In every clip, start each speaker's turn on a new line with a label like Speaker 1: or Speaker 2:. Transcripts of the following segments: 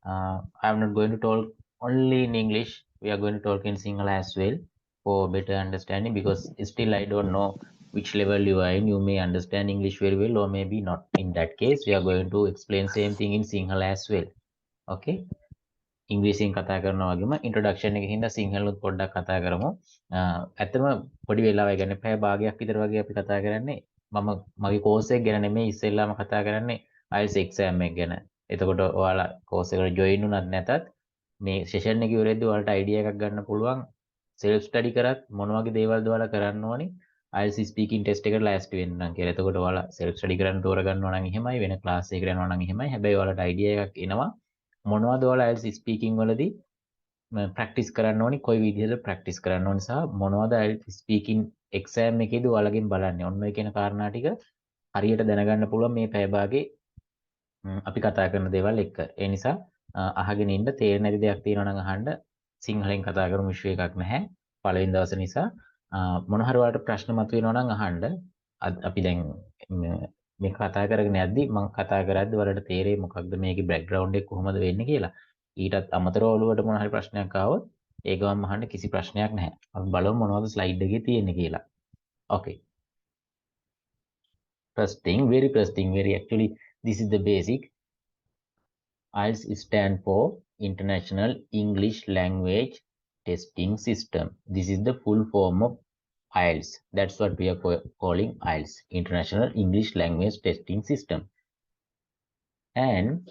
Speaker 1: I am not going to talk only in English. We are going to talk in Sinhala as well for better understanding, because still I don't know which level you are in. You may understand English very well or maybe not. In that case, we are going to explain same thing in Sinhala as well. Okay? ඉංග්‍රීසියෙන් කතා කරනවා වගේම introduction එකේ හින්දා සිංහලුත් පොඩ්ඩක් කතා කරමු. ඇත්තම පොඩි වෙලාවයි ගන්න, පැය භාගයක් විතර වගේ අපි කතා කරන්නේ. මම මගේ කෝස් එක ගැන නෙමෙයි ඉස්සෙල්ලාම කතා කරන්නේ, IELTS exam එක ගැන. එතකොට ඔයාලා කෝස් එකට ජොයින් වුණත් නැතත් මේ සෙෂන් එක ඉවරෙද්දි ඔයාලට අයිඩියා එකක් ගන්න පුළුවන් සෙල්ෆ් ස්ටඩි කරත් මොන වගේ දේවල්ද ඔයාලා කරන්න ඕනි IELTS speaking test එකට ලෑස්ති වෙන්න නම් කියලා. එතකොට ඔයාලා සෙල්ෆ් ස්ටඩි කරන්න තෝරගන්නවා නම් එහෙමයි, වෙන ක්ලාස් එකකට යනවා නම් එහෙමයි. හැබැයි ඔයාලට අයිඩියා එකක් එනවා මොනවද ඔයාලා IELTS speaking වලදී ප්‍රැක්ටිස් කරන්න ඕනි, කොයි විදිහද ප්‍රැක්ටිස් කරන්න ඕනි සහ මොනවද IELTS speaking exam එකේදී ඔයාලගෙන් බලන්නේ. ඔන්න ඔය කියන කාරණා ටික හරියට දැනගන්න පුළුවන් මේ පැය භාගේ අපි කතා කරන දේවල් එක්ක. ඒ නිසා අහගෙන ඉන්න, තේරෙන්නේ නැති දෙයක් තියෙනවා නම් අහන්න. සිංහලෙන් කතා කරමු, ඉෂුව එකක් නැහැ. පළවෙනි දවස නිසා මොන හරි ඔයාලට ප්‍රශ්න මතුවෙනවා නම් අහන්න. අපි දැන් මේක කතා කරගෙන යද්දි, මං කතා කරද්දි ඔයාලට තේරෙයි මොකක්ද මේකේ බෑග්ග්‍රවුන්ඩ් එක කොහොමද වෙන්නේ කියලා. ඊටත් අමතරව ඔළුවට මොන හරි ප්‍රශ්නයක් ආවොත් ඒ ගමන්ම අහන්න, කිසි ප්‍රශ්නයක් නැහැ. අපි බලමු මොනවද ස්ලයිඩ් එකේ තියෙන්නේ කියලා. Okay. First thing, very first thing, very actually this is the basic. IELTS stand for International English Language Testing System. This is the full form of IELTS. That's what we are calling IELTS, International English Language Testing System. And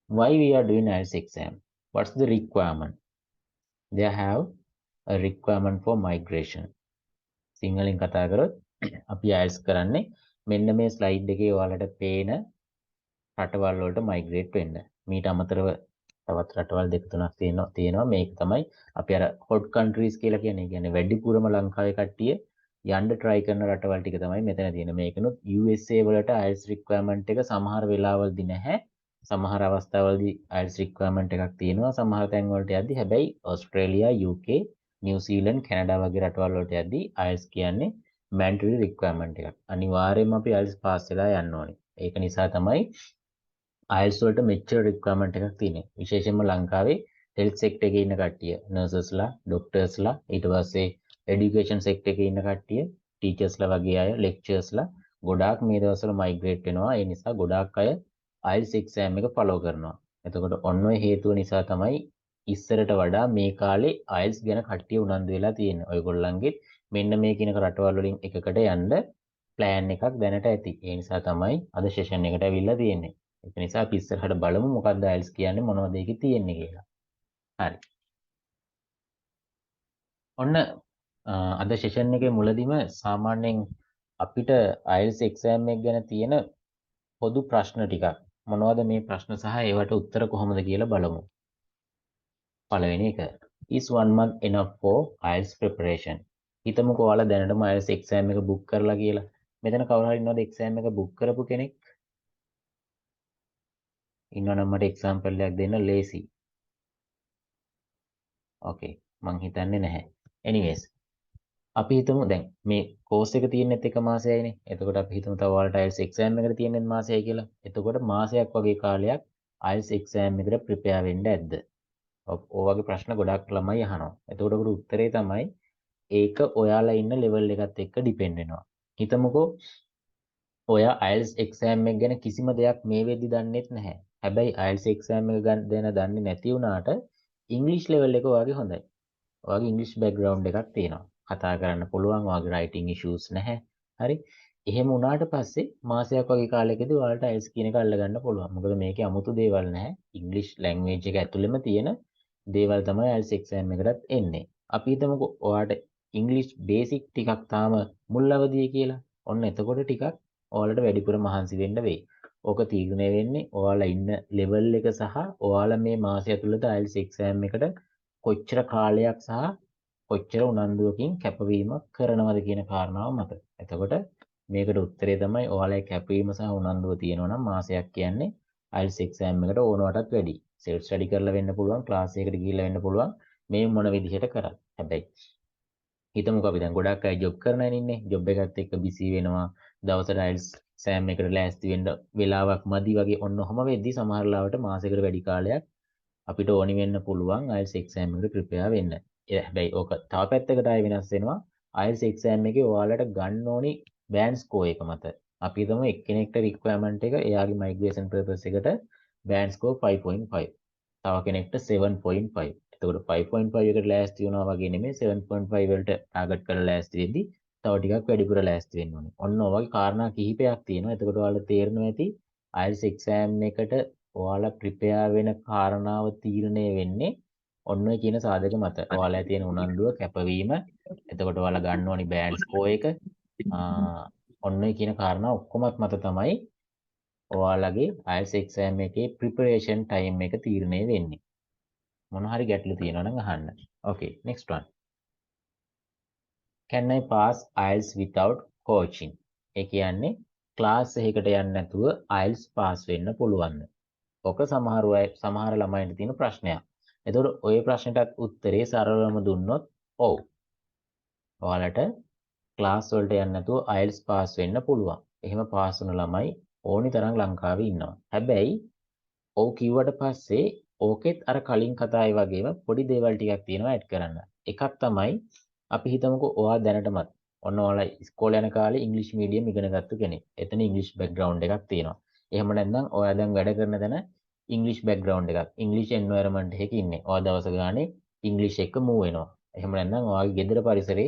Speaker 1: why we are doing IELTS exam? What's the requirement? They have a requirement for migration. සිංහලෙන් කතා කරොත් අපි IELTS කරන්නේ මෙන්න මේ slide එකේ ඔයාලට පේන රටවල් වලට මයිග්‍රේට් වෙන්න. මීට අමතරව තවත් රටවල් දෙක තුනක් තියෙනවා. මේක තමයි අපි අර හොට් කන්ට්‍රීස් කියලා කියන්නේ. ඒ කියන්නේ වැඩිපුරම ලංකාවේ කට්ටිය යන්න try කරන රටවල් ටික තමයි මෙතන තියෙන්නේ. මේකනොත් USA වලට IELTS requirement එක සමහර වෙලාවලදී නැහැ. සමහර අවස්ථාවලදී IELTS requirement එකක් තියෙනවා සමහර තැන් වලට යද්දි. හැබැයි Australia, UK, New Zealand, Canada වගේ රටවල් වලට යද්දි IELTS කියන්නේ mandatory requirement එකක්. අනිවාර්යයෙන්ම අපි IELTS pass වෙලා යන්න ඕනේ. ඒක නිසා තමයි IELTS වලට මෙච්චර රික්වයර්මන්ට් එකක් තියෙන්නේ. විශේෂයෙන්ම ලංකාවේ හෙල්ත් සෙක්ටර් එකේ ඉන්න කට්ටිය, නර්සස්ලා, ඩොක්ටර්ස්ලා, ඊට පස්සේ එඩියුකේෂන් සෙක්ටර් එකේ ඉන්න කට්ටිය, ටීචර්ස්ලා වගේ අය, ලෙක්චර්ස්ලා ගොඩාක් මේ දවස්වල මයිග්‍රේට් වෙනවා. ඒ නිසා ගොඩාක් අය IELTS exam එක ෆලෝ කරනවා. එතකොට ඔන්න ඔය හේතුව නිසා තමයි ඉස්සරට වඩා මේ කාලේ IELTS ගැන කට්ටිය උනන්දු වෙලා තියෙන්නේ. ඔයගොල්ලන්ගෙත් මෙන්න මේ කියන රටවල් වලින් එකකට යන්න ප්ලෑන් එකක් දැනට ඇති. ඒ නිසා තමයි අද සෙෂන් එකට ඇවිල්ලා තියෙන්නේ. ඒක නිසා අපි ඉස්සරහට බලමු මොකක්ද IELTS කියන්නේ, මොනවද ඒකේ තියෙන්නේ කියලා. හරි. ඔන්න අද සෙෂන් එකේ මුලදිම සාමාන්‍යයෙන් අපිට IELTS exam එක ගැන තියෙන පොදු ප්‍රශ්න ටිකක්, මොනවද මේ ප්‍රශ්න සහ ඒවට උත්තර කොහොමද කියලා බලමු. පළවෙනි එක, is one month enough for IELTS preparation? හිතමුකෝ ඔයාලා දැනටම IELTS exam එක බුක් කරලා කියලා. මෙතන කවුරු හරි ඉන්නවද එක්සෑම් එක බුක් කරපු කෙනෙක්? ඉන්නවනම් මට එක්සැම්පල් එකක් දෙන්න ලේසි. ඕකේ, මං හිතන්නේ නැහැ. එනිවේස්, අපි හිතමු දැන් මේ කෝස් එක තියෙන්නෙත් එක මාසයයිනේ. එතකොට අපි හිතමු තව ඔයාලට IELTS exam එකට තියෙන්නෙත් මාසයයි කියලා. එතකොට මාසයක් වගේ කාලයක් IELTS exam එකට ප්‍රිපෙයාර් වෙන්න ඇද්ද? ඔය වගේ ප්‍රශ්න ගොඩක් ළමයි අහනවා. එතකොට ඔකට උත්තරේ තමයි ඒක ඔයාලා ඉන්න ලෙවල් එකත් එක්ක ඩිපෙන්ඩ් වෙනවා. හිතමුකෝ ඔයා IELTS exam එක ගැන කිසිම දෙයක් මේ වෙද්දි දන්නෙත් නැහැ. හැබැයි IELTS exam එක ගැන දන්නේ නැති වුණාට ඉංග්‍රීසි ලෙවල් එක ඔයාගේ හොඳයි. ඔයාගේ ඉංග්‍රීසි බැක්ග්‍රවුන්ඩ් එකක් තියෙනවා. කතා කරන්න පුළුවන්, ඔයාගේ රයිටිං ඉෂුස් නැහැ. හරි. එහෙම වුණාට පස්සේ මාසයක් වගේ කාලයකදී ඔයාලට IELTS කියන එක අල්ලගන්න පුළුවන්. මොකද මේකේ අමුතු දේවල් නැහැ. ඉංග්‍රීසි ලැන්ග්වේජ් එක ඇතුළෙම තියෙන දේවල් තමයි IELTS exam එකටත් එන්නේ. අපි හිතමුකෝ ඔයාට ඉංග්‍රීසි බේසික් ටිකක් තාම මුල් අවදියේ කියලා. ඔන්න එතකොට ටිකක් ඔයාලට වැඩිපුර මහන්සි වෙන්න වෙයි. ඕක තීරණය වෙන්නේ ඔයාලා ඉන්න ලෙවල් එක සහ ඔයාලා මේ මාසය ඇතුළත IELTS exam එකට කොච්චර කාලයක් සහ කොච්චර උනන්දුවකින් කැපවීමක් කරනවද කියන කාරණාව මත. එතකොට මේකට උත්තරේ තමයි ඔයාලා කැපවීම සහ උනන්දුව තියෙනවා නම් මාසයක් කියන්නේ IELTS exam එකට ඕනවටත් වැඩි. සෙල්ෆ් ස්ටඩි කරලා වෙන්න පුළුවන්, ක්ලාස් එකකට ගිහිල්ලා වෙන්න පුළුවන්, මේ මොන විදිහට කරත්. හැබැයි හිතමුකෝ අපි දැන් ගොඩක් අය ජොබ් කරන අය ඉන්නේ. ජොබ් එකත් එක්ක බිසි වෙනවා. දවසට IELTS එක්සෑම් එකට ලෑස්ති වෙන්න වෙලාවක් මදි වගේ ඔන්න ඔහම වෙද්දි සමහර ලාවට මාසෙකට වැඩි කාලයක් අපිට ඕනි වෙන්න පුළුවන් IELTS exam එකට ප්‍රිපෙයාර් වෙන්න. හැබැයි ඕක තව පැත්තකට ආයෙ වෙනස් වෙනවා. IELTS exam එකේ ඔයාලට ගන්න ඕනි බෑන්ඩ් ස්කෝර් එක මත. අපි හිතමු එක්කෙනෙක්ට රික්වයර්මන්ට් එක එයාගේ මයිග්‍රේෂන් පර්පස් එකට බෑන්ඩ් ස්කෝර් 5.5. තව කෙනෙක්ට 7.5. එතකොට 5.5 එකට ලෑස්ති වුණා වගේ නෙමෙයි, 7.5 වලට ටාගට් කරලා ලෑස්ති වෙද්දි තව ටිකක් වැඩිපුර ලෑස්ති වෙන්න ඕනේ. ඔන්න ඔය වගේ කාරණා කිහිපයක් තියෙනවා. එතකොට ඔයාලට තේරෙනවා ඇති IELTS exam එකට ඔයාලා ප්‍රිපෙයාර් වෙන කාරණාව තීරණය වෙන්නේ ඔන්න ඔය කියන සාධක මත. ඔයාලා තියෙන උනන්දුව, කැපවීම, එතකොට ඔයාලා ගන්න ඕනි බෑන්ඩ් ස්කෝර් එක, ඔන්න ඔය කියන කාරණා ඔක්කොමත් මත තමයි ඔයාලගේ IELTS exam එකේ ප්‍රිපරේෂන් ටයිම් එක තීරණය වෙන්නේ. මොන හරි ගැටලු තියෙනවා නම් අහන්න. Okay, next one. Can I pass IELTS without coaching? ඒ කියන්නේ ක්ලාස් එකකට යන්නේ නැතුව IELTS pass වෙන්න පුළුවන්ද? ඔක සමහර අය, සමහර ළමයින්ට තියෙන ප්‍රශ්නයක්. එතකොට ඔය ප්‍රශ්නෙටත් උත්තරේ සරලවම දුන්නොත් ඔව්. ඔයාලට ක්ලාස් වලට යන්නේ නැතුව IELTS pass වෙන්න පුළුවන්. එහෙම පාස් වුණ ළමයි ඕනි තරම් ලංකාවේ ඉන්නවා. හැබැයි ඔව් කිව්වට පස්සේ ඕකෙත් අර කලින් කතාවේ වගේම පොඩි දේවල් ටිකක් තියෙනවා ඇඩ් කරන්න. එකක් තමයි අපි හිතමුකෝ ඔයා දැනටමත් ඔන්න ඔයාලා ඉස්කෝලේ යන කාලේ ඉංග්‍රීසි මීඩියම් ඉගෙන ගත්තු කෙනෙක්. එතන ඉංග්‍රීසි බැක්ග්‍රවුන්ඩ් එකක් තියෙනවා. එහෙම නැත්නම් ඔයා දැන් වැඩ කරන තැන ඉංග්‍රීසි බැක්ග්‍රවුන්ඩ් එකක්, ඉංග්‍රීසි එන්වයරන්මන්ට් එකක ඉන්නේ. ඔයා දවස ගානේ ඉංග්‍රීසි එක්ක මූව් වෙනවා. එහෙම නැත්නම් ඔයාගේ ගෙදර පරිසරේ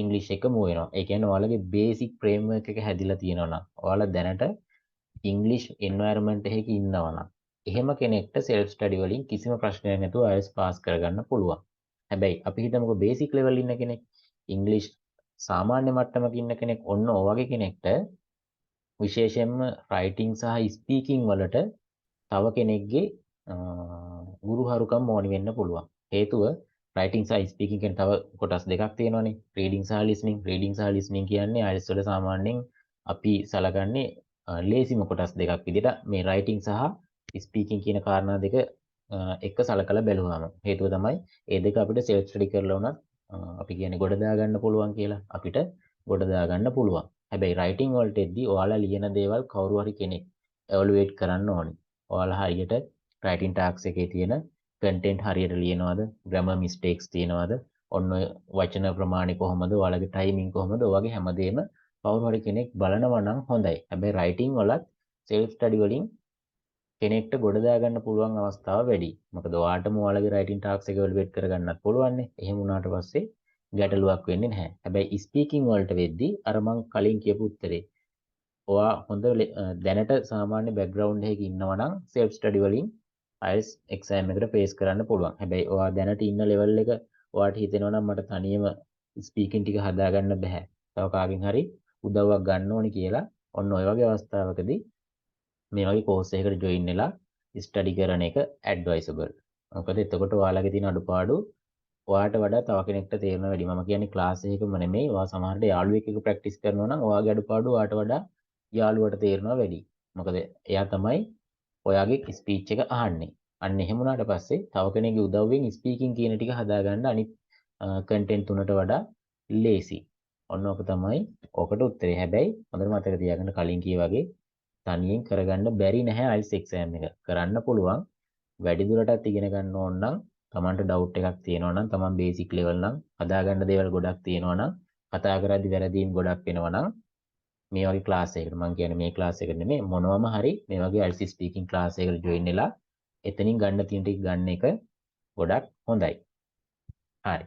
Speaker 1: ඉංග්‍රීසි එක්ක මූව් වෙනවා. ඒ කියන්නේ ඔයාලගේ බේසික් ෆ්‍රේම්වර්ක් එක හැදිලා තියෙනවා නම්, ඔයාලා දැනට ඉංග්‍රීසි එන්වයරන්මන්ට් එකක ඉන්නවා නම්, එහෙම කෙනෙක්ට සෙල්ෆ් ස්ටඩි වලින් කිසිම ප්‍රශ්නයක් නැතුව IELTS pass කරගන්න පුළුවන්. හැබැයි අපි හිතමුකෝ බේසික් ලෙවල් ඉන්න කෙනෙක්, ඉංග්‍රීසි සාමාන්‍ය මට්ටමක ඉන්න කෙනෙක්, ඔන්න ඔය වගේ කෙනෙක්ට විශේෂයෙන්ම රයිටිං සහ ස්පීකිං වලට තව කෙනෙක්ගේ ගුරුහරුකම් ඕනි වෙන්න පුළුවන්. හේතුව රයිටිං සහ ස්පීකිං කියන තව කොටස් දෙකක් තියෙනවානේ. රීඩිං සහ ලිස්නිං. රීඩිං සහ ලිස්නිං කියන්නේ IELTS වල සාමාන්‍යයෙන් අපි සලකන්නේ ලේසිම කොටස් දෙකක් විදිහට මේ රයිටිං සහ ස්පීකිං කියන කාරණා දෙක එක සලකලා බැලුවාම. හේතුව තමයි ඒ දෙක අපිට සෙල්ෆ් ස්ටඩි කරලා වුණත් අපි කියන්නේ ගොඩ දාගන්න පුළුවන් කියලා, අපිට ගොඩ දාගන්න පුළුවන්. හැබැයි රයිටිං වලට එද්දි ඔයාලා ලියන දේවල් කවුරු හරි කෙනෙක් එවලුවේට් කරන්න ඕනි. ඔයාලා හරියට රයිටිං ටාස්ක් එකේ තියෙන කන්ටෙන්ට් හරියට ලියනවද, ග්‍රැමර් මිස්ටේක්ස් තියෙනවද, ඔන්න ඔය වචන ප්‍රමාණය කොහොමද, ඔයාලගේ ටයිමින් කොහොමද, ඔය වගේ හැමදේම කවුරු හරි කෙනෙක් බලනවා නම් හොඳයි. හැබැයි රයිටිං වලත් සෙල්ෆ් ස්ටඩි වලින් කෙනෙක්ට ගොඩ දාගන්න පුළුවන් අවස්ථාව වැඩි. මොකද ඔයාටම ඔයාලගේ රයිටිං ටාස්ක් එක එවලුවේට් කරගන්නත් පුළුවන්නේ. එහෙම වුණාට පස්සේ ගැටලුවක් වෙන්නේ නැහැ. හැබැයි ස්පීකිං වලට වෙද්දි අර මං කලින් කියපු උත්තරේ, ඔයා හොඳ දැනට සාමාන්‍ය බැක්ග්‍රවුන්ඩ් එකක ඉන්නවා නම් සෙල්ෆ් ස්ටඩි වලින් IELTS exam එකට ෆේස් කරන්න පුළුවන්. හැබැයි ඔයා දැනට ඉන්න ලෙවල් එක ඔයාට හිතෙනවා නම් මට තනියම ස්පීකිං ටික හදාගන්න බැහැ, තව කාගෙන් හරි උදව්වක් ගන්න ඕනි කියලා, ඔන්න ඔය වගේ අවස්ථාවකදී මේ වගේ කෝස් එකකට ජොයින් වෙලා ස්ටඩි කරන එක ඇඩ්වයිසබල්. මොකද එතකොට ඔයාලගේ තියෙන අඩුපාඩු ඔයාට වඩා තව කෙනෙක්ට තේරෙන වැඩි. මම කියන්නේ ක්ලාස් එකකම නෙමෙයි, ඔයා සමහරවිට යාළුවෙක් එක්ක ප්‍රැක්ටිස් කරනවා නම් ඔයාගේ අඩුපාඩු ඔයාට වඩා යාළුවට තේරෙනවා වැඩි. මොකද එයා තමයි ඔයාගේ ස්පීච් එක අහන්නේ. අන්න එහෙම වුණාට පස්සේ තව කෙනෙක්ගේ උදව්වෙන් ස්පීකින් කියන ටික හදාගන්න අනිත් කන්ටෙන්ට් තුනට වඩා ලේසි. ඔන්න ඕක තමයි ඕකට උත්තරේ. හැබැයි හොඳට මතක තියාගන්න කලින් කිය වගේ තනියෙන් කරගන්න බැරි නැහැ IELTS exam එක. කරන්න පුළුවන්. වැඩි දුරටත් ඉගෙන ගන්න ඕන නම්, තමන්ට ඩවුට් එකක් තියෙනවා නම්, තමන් බේසික් ලෙවල් නම් හදාගන්න දේවල් ගොඩක් තියෙනවා නම්, කතා කරද්දි වැරදීම් ගොඩක් වෙනවා නම්, මේ වගේ ක්ලාස් එකකට, මං කියන්නේ මේ ක්ලාස් එකට නෙමෙයි, මොනවම හරි මේ වගේ IELTS speaking class එකකට ජොයින් වෙලා එතනින් ගන්න තියෙන ටික ගන්න එක ගොඩක් හොඳයි. හරි.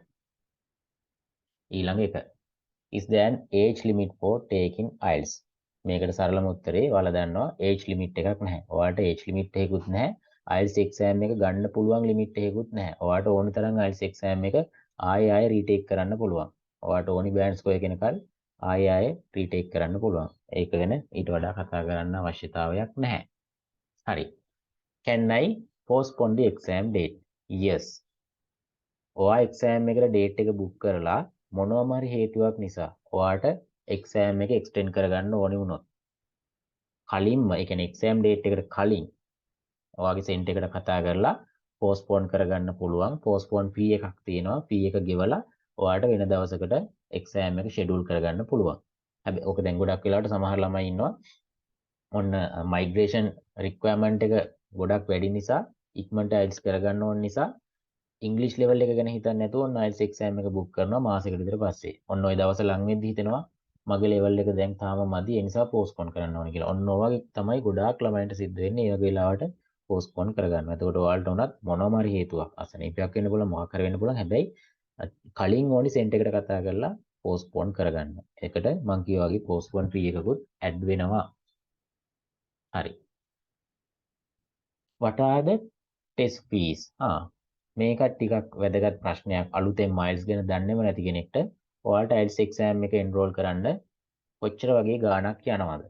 Speaker 1: ඊළඟ එක. Is there an age limit for taking IELTS? මේකට සරලම උත්තරේ ඔයාලා දන්නවා age limit එකක් නැහැ. ඔයාලට age limit එකකුත් නැහැ. IELTS exam එක ගන්න පුළුවන් limit එකකුත් නැහැ. ඔයාලට ඕනි තරම් IELTS exam එක ආයෙ ආයෙ රීටේක් කරන්න පුළුවන්. ඔයාලට ඕනි බෑන්ඩ් ස්කෝර් එක එනකල් ආයෙ ආයෙ රීටේක් කරන්න පුළුවන්. ඒක ගැන ඊට වඩා කතා කරන්න අවශ්‍යතාවයක් නැහැ. හරි. Can I postpone the exam date? Yes. ඔයා එක්සෑම් එකට ඩේට් එක බුක් කරලා මොනවම හරි හේතුවක් නිසා ඔයාට එක්සෑම් එක එක්ස්ටෙන්ඩ් කරගන්න ඕනි වුණොත්, කලින්ම, ඒ කියන්නේ එක්සෑම් ඩේට් එකට කලින් ඔයාගේ සෙන්ටර් එකට කතා කරලා පෝස්ට්පෝන් කරගන්න පුළුවන්. පෝස්ට්පෝන් ෆී එකක් තියෙනවා. ෆී එක ගෙවලා ඔයාට වෙන දවසකට එක්සෑම් එක ෂෙඩියුල් කරගන්න පුළුවන්. හැබැයි ඕක දැන් ගොඩක් වෙලාවට සමහර ළමයි ඉන්නවා ඔන්න මයිග්‍රේෂන් රික්වයර්මන්ට් එක ගොඩක් වැඩි නිසා, ඉක්මනට IELTS කරගන්න ඕන නිසා ඉංග්‍රීසි ලෙවල් එක ගැන හිතන්නේ නැතුව ඔන්න IELTS exam එක බුක් කරනවා මාසෙකට විතර පස්සේ. ඔන්න ඔය දවස ලඟ වෙද්දි හිතෙනවා මගේ ලෙවල් එක දැන් තාම මදි, ඒ නිසා පෝස්ට්පෝන් කරන්න ඕන කියලා. ඔන්න ඔය වගේ තමයි ගොඩාක් ළමයින්ට සිද්ධ වෙන්නේ. ඒ වගේ වෙලාවට පෝස්ට්පෝන් කරගන්නවා. එතකොට ඔයාලට උනත් මොනම හරි හේතුවක්, අසනීපයක් වෙන්න පුළුවන්, මොකක් හරි වෙන්න පුළුවන්. හැබැයි කලින් ඕනි සෙන්ටර් එකට කතා කරලා පෝස්ට්පෝන් කරගන්න. ඒකට මං කිව්වා වගේ පෝස්ට්පෝන් ෆී එකකුත් ඇඩ් වෙනවා. හරි. What are the test fees? මේකත් ටිකක් වැදගත් ප්‍රශ්නයක්. අලුතෙන් IELTS ගැන දන්නේම නැති කෙනෙක්ට ඔයාලට IELTS exam එක එන්රෝල් කරන්න කොච්චර වගේ ගාණක් යනවද?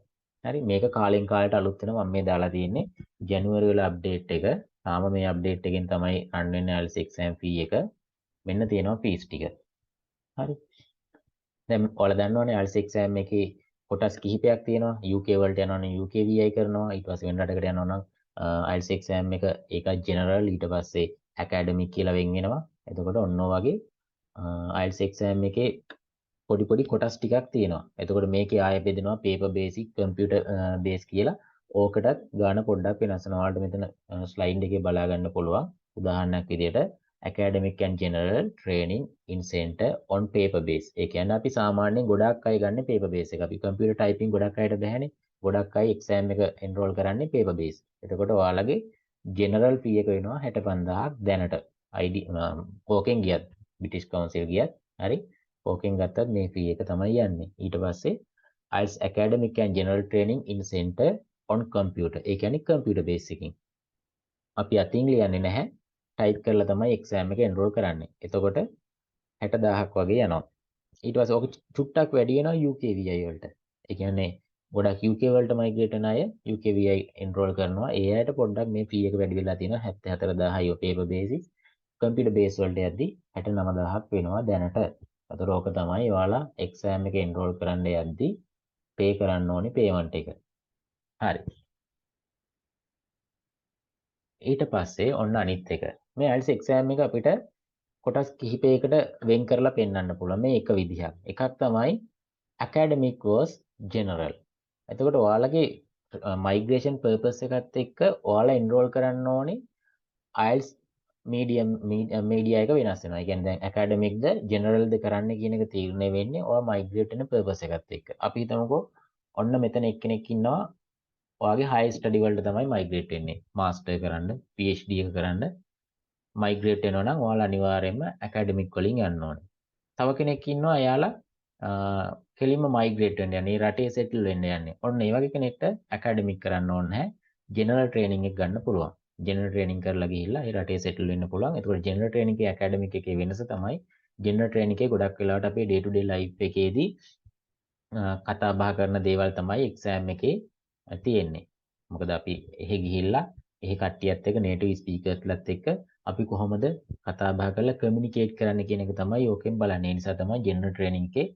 Speaker 1: හරි, මේක කාලෙන් කාලට අලුත් වෙනවා. මම මේ දාලා තියෙන්නේ ජැනුවරි වල අප්ඩේට් එක. තාම මේ අප්ඩේට් එකෙන් තමයි රන් වෙන්නේ IELTS exam fee එක. මෙන්න තියෙනවා ෆීස් ටික. හරි. දැන් ඔයාලා දන්නවනේ IELTS exam එකේ කොටස් කිහිපයක් තියෙනවා. UK වලට යනවා නම් UKVI කරනවා. ඊට පස්සේ වෙන රටකට යනවා නම් IELTS exam එක ඒකත් ජෙනරල්, ඊට පස්සේ ඇකඩමික් කියලා වෙන් වෙනවා. එතකොට ඔන්න ඔය වගේ IELTS exam එකේ පොඩි පොඩි කොටස් ටිකක් තියෙනවා. එතකොට මේකේ ආයෙ බෙදෙනවා පේපර් බේසික්, කම්පියුටර් බේස් කියලා. ඕකටත් ගාන පොඩ්ඩක් වෙනස් වෙනවා. ඔයාලට මෙතන ස්ලයිඩ් එකේ බලා ගන්න පුළුවන්. උදාහරණයක් විදියට academic and general training in center on paper base. ඒ කියන්නේ අපි සාමාන්‍යයෙන් ගොඩාක් අය ගන්න paper base එක. අපි කම්පියුටර් ටයිපින් ගොඩක් අයට බැහැනේ. ගොඩක් අය එක්සෑම් එක එන්රෝල් කරන්නේ paper base. එතකොට ඔයාලගේ ජෙනරල් ෆී එක වෙනවා 65,000ක් දැනට. ID කෝකෙන් ගියත්, බ්‍රිටිෂ් කවුන්සිල් ගියත්, හරි, කෝකෙන් ගත්තත් මේ ෆී එක තමයි යන්නේ. ඊට පස්සේ IELTS academic and general training in center on computer. ඒ කියන්නේ කම්පියුටර් බේස් එකකින්. අපි අතින් ලියන්නේ නැහැ. ටයිප් කරලා තමයි එක්සෑම් එක එන්රෝල් කරන්නේ. එතකොට 60,000ක් වගේ යනවා. ඊට පස්සේ ඔක චුට්ටක් වැඩි වෙනවා UKVI වලට. ඒ කියන්නේ ගොඩක් UK වලට මයිග්‍රේට් වෙන අය UKVI enrol කරනවා. ඒ අයට පොඩ්ඩක් මේ ෆී එක වැඩි වෙලා තියෙනවා 74,000යි ඔය පේපර් බේසිස්. කම්පියුටර් බේස් වලට යද්දි 69,000ක් වෙනවා දැනට. එතකොට ඕක තමයි ඔයාලා එක්සෑම් එක එන්රෝල් කරන්න යද්දි පේ කරන්න ඕනේ පේමන්ට් එක. හරි. ඊට පස්සේ ඔන්න අනිත් එක. මේ IELTS exam එක අපිට කොටස් කිහිපයකට වෙන් කරලා පෙන්වන්න පුළුවන්. මේ එක විදිහක්. එකක් තමයි academic versus general. එතකොට ඔයාලගේ මයිග්‍රේෂන් පර්පස් එකත් එක්ක ඔයාලා එන්රෝල් කරන්න ඕනේ IELTS medium media එක වෙනස් වෙනවා. ඒ කියන්නේ දැන් ඇකඩමික්ද ජෙනරල්ද කරන්න කියන එක තීරණය වෙන්නේ ඔයා මයිග්‍රේට් වෙන පර්පස් එකත් එක්ක. අපි හිතමුකෝ ඔන්න මෙතන එක්කෙනෙක් ඉන්නවා, ඔයාගේ හයි ස්ටඩි වලට තමයි මයිග්‍රේට් වෙන්නේ. මාස්ටර් කරන්න, PhD එක කරන්න මයිග්‍රේට් වෙනවා නම් ඔයාලා අනිවාර්යයෙන්ම ඇකඩමික් වලින් යන්න ඕනේ. තව කෙනෙක් ඉන්නවා, එයාලා කෙලින්ම මයිග්‍රේට් වෙන්න යන්නේ, රටේ සෙටල් වෙන්න යන්නේ. ඔන්න ඒ වගේ කෙනෙක්ට ඇකඩමික් කරන්න ඕනේ නැහැ. ජෙනරල් ට්‍රේනින් එක ගන්න පුළුවන්. ජෙනරල් ට්‍රේනින් කරලා ගිහිල්ලා ඒ රටේ සෙටල් වෙන්න පුළුවන්. එතකොට ජෙනරල් ට්‍රේනින් එකේ ඇකඩමික් එකේ වෙනස තමයි ජෙනරල් ට්‍රේනින් එකේ ගොඩක් වෙලාවට අපේ ඩේ ටු ඩේ ලයිෆ් එකේදී කතා බහ කරන දේවල් තමයි එක්සෑම් එකේ තියෙන්නේ. මොකද අපි එහෙ ගිහිල්ලා එහෙ කට්ටියත් එක්ක, නේටිව් ස්පීකර්ස්ලත් එක්ක අපි කොහොමද කතා බහ කරලා කමියුනිකේට් කරන්න කියන එක තමයි ඕකෙන් බලන්නේ. ඒ නිසා තමයි ජෙනරල් ට්‍රේනින් එකේ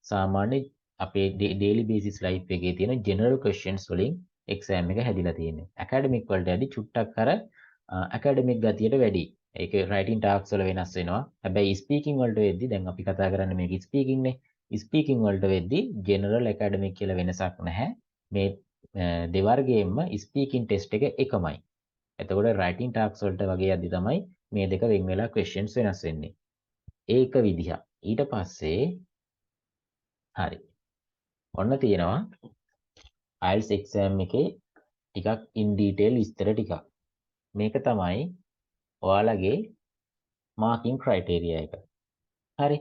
Speaker 1: සාමාන්‍ය අපේ ඩේලි බේසිස් ලයිෆ් එකේ තියෙන ජෙනරල් ක්වෙස්චන්ස් වලින් එක්සෑම් එක හැදිලා තියෙන්නේ. ඇකඩමික් වලට යද්දි චුට්ටක් අර ඇකඩමික් ගතියට වැඩි. ඒක රයිටින් ටාස්ක්ස් වල වෙනස් වෙනවා. හැබැයි ස්පීකින් වලට වෙද්දි, දැන් අපි කතා කරන්නේ මේක ස්පීකින් නේ. ස්පීකින් වලට වෙද්දි ජෙනරල් ඇකඩමික් කියලා වෙනසක් නැහැ. මේ දෙවර්ගයෙන්ම ස්පීකින් ටෙස්ට් එක එකමයි. එතකොට රයිටින් ටාස්ක්ස් වලට වගේ යද්දි තමයි මේ දෙක වෙන් වෙලා ක්වෙස්චන්ස් වෙනස් වෙන්නේ. ඒක විදිහ. ඊට පස්සේ හරි. ඔන්න තියෙනවා IELTS exam එකේ ටිකක් ඉන් ඩීටේල් විස්තර ටිකක්. මේක තමයි ඔයාලගේ මාකින් ක්‍රයිටීරියා එක. හරි.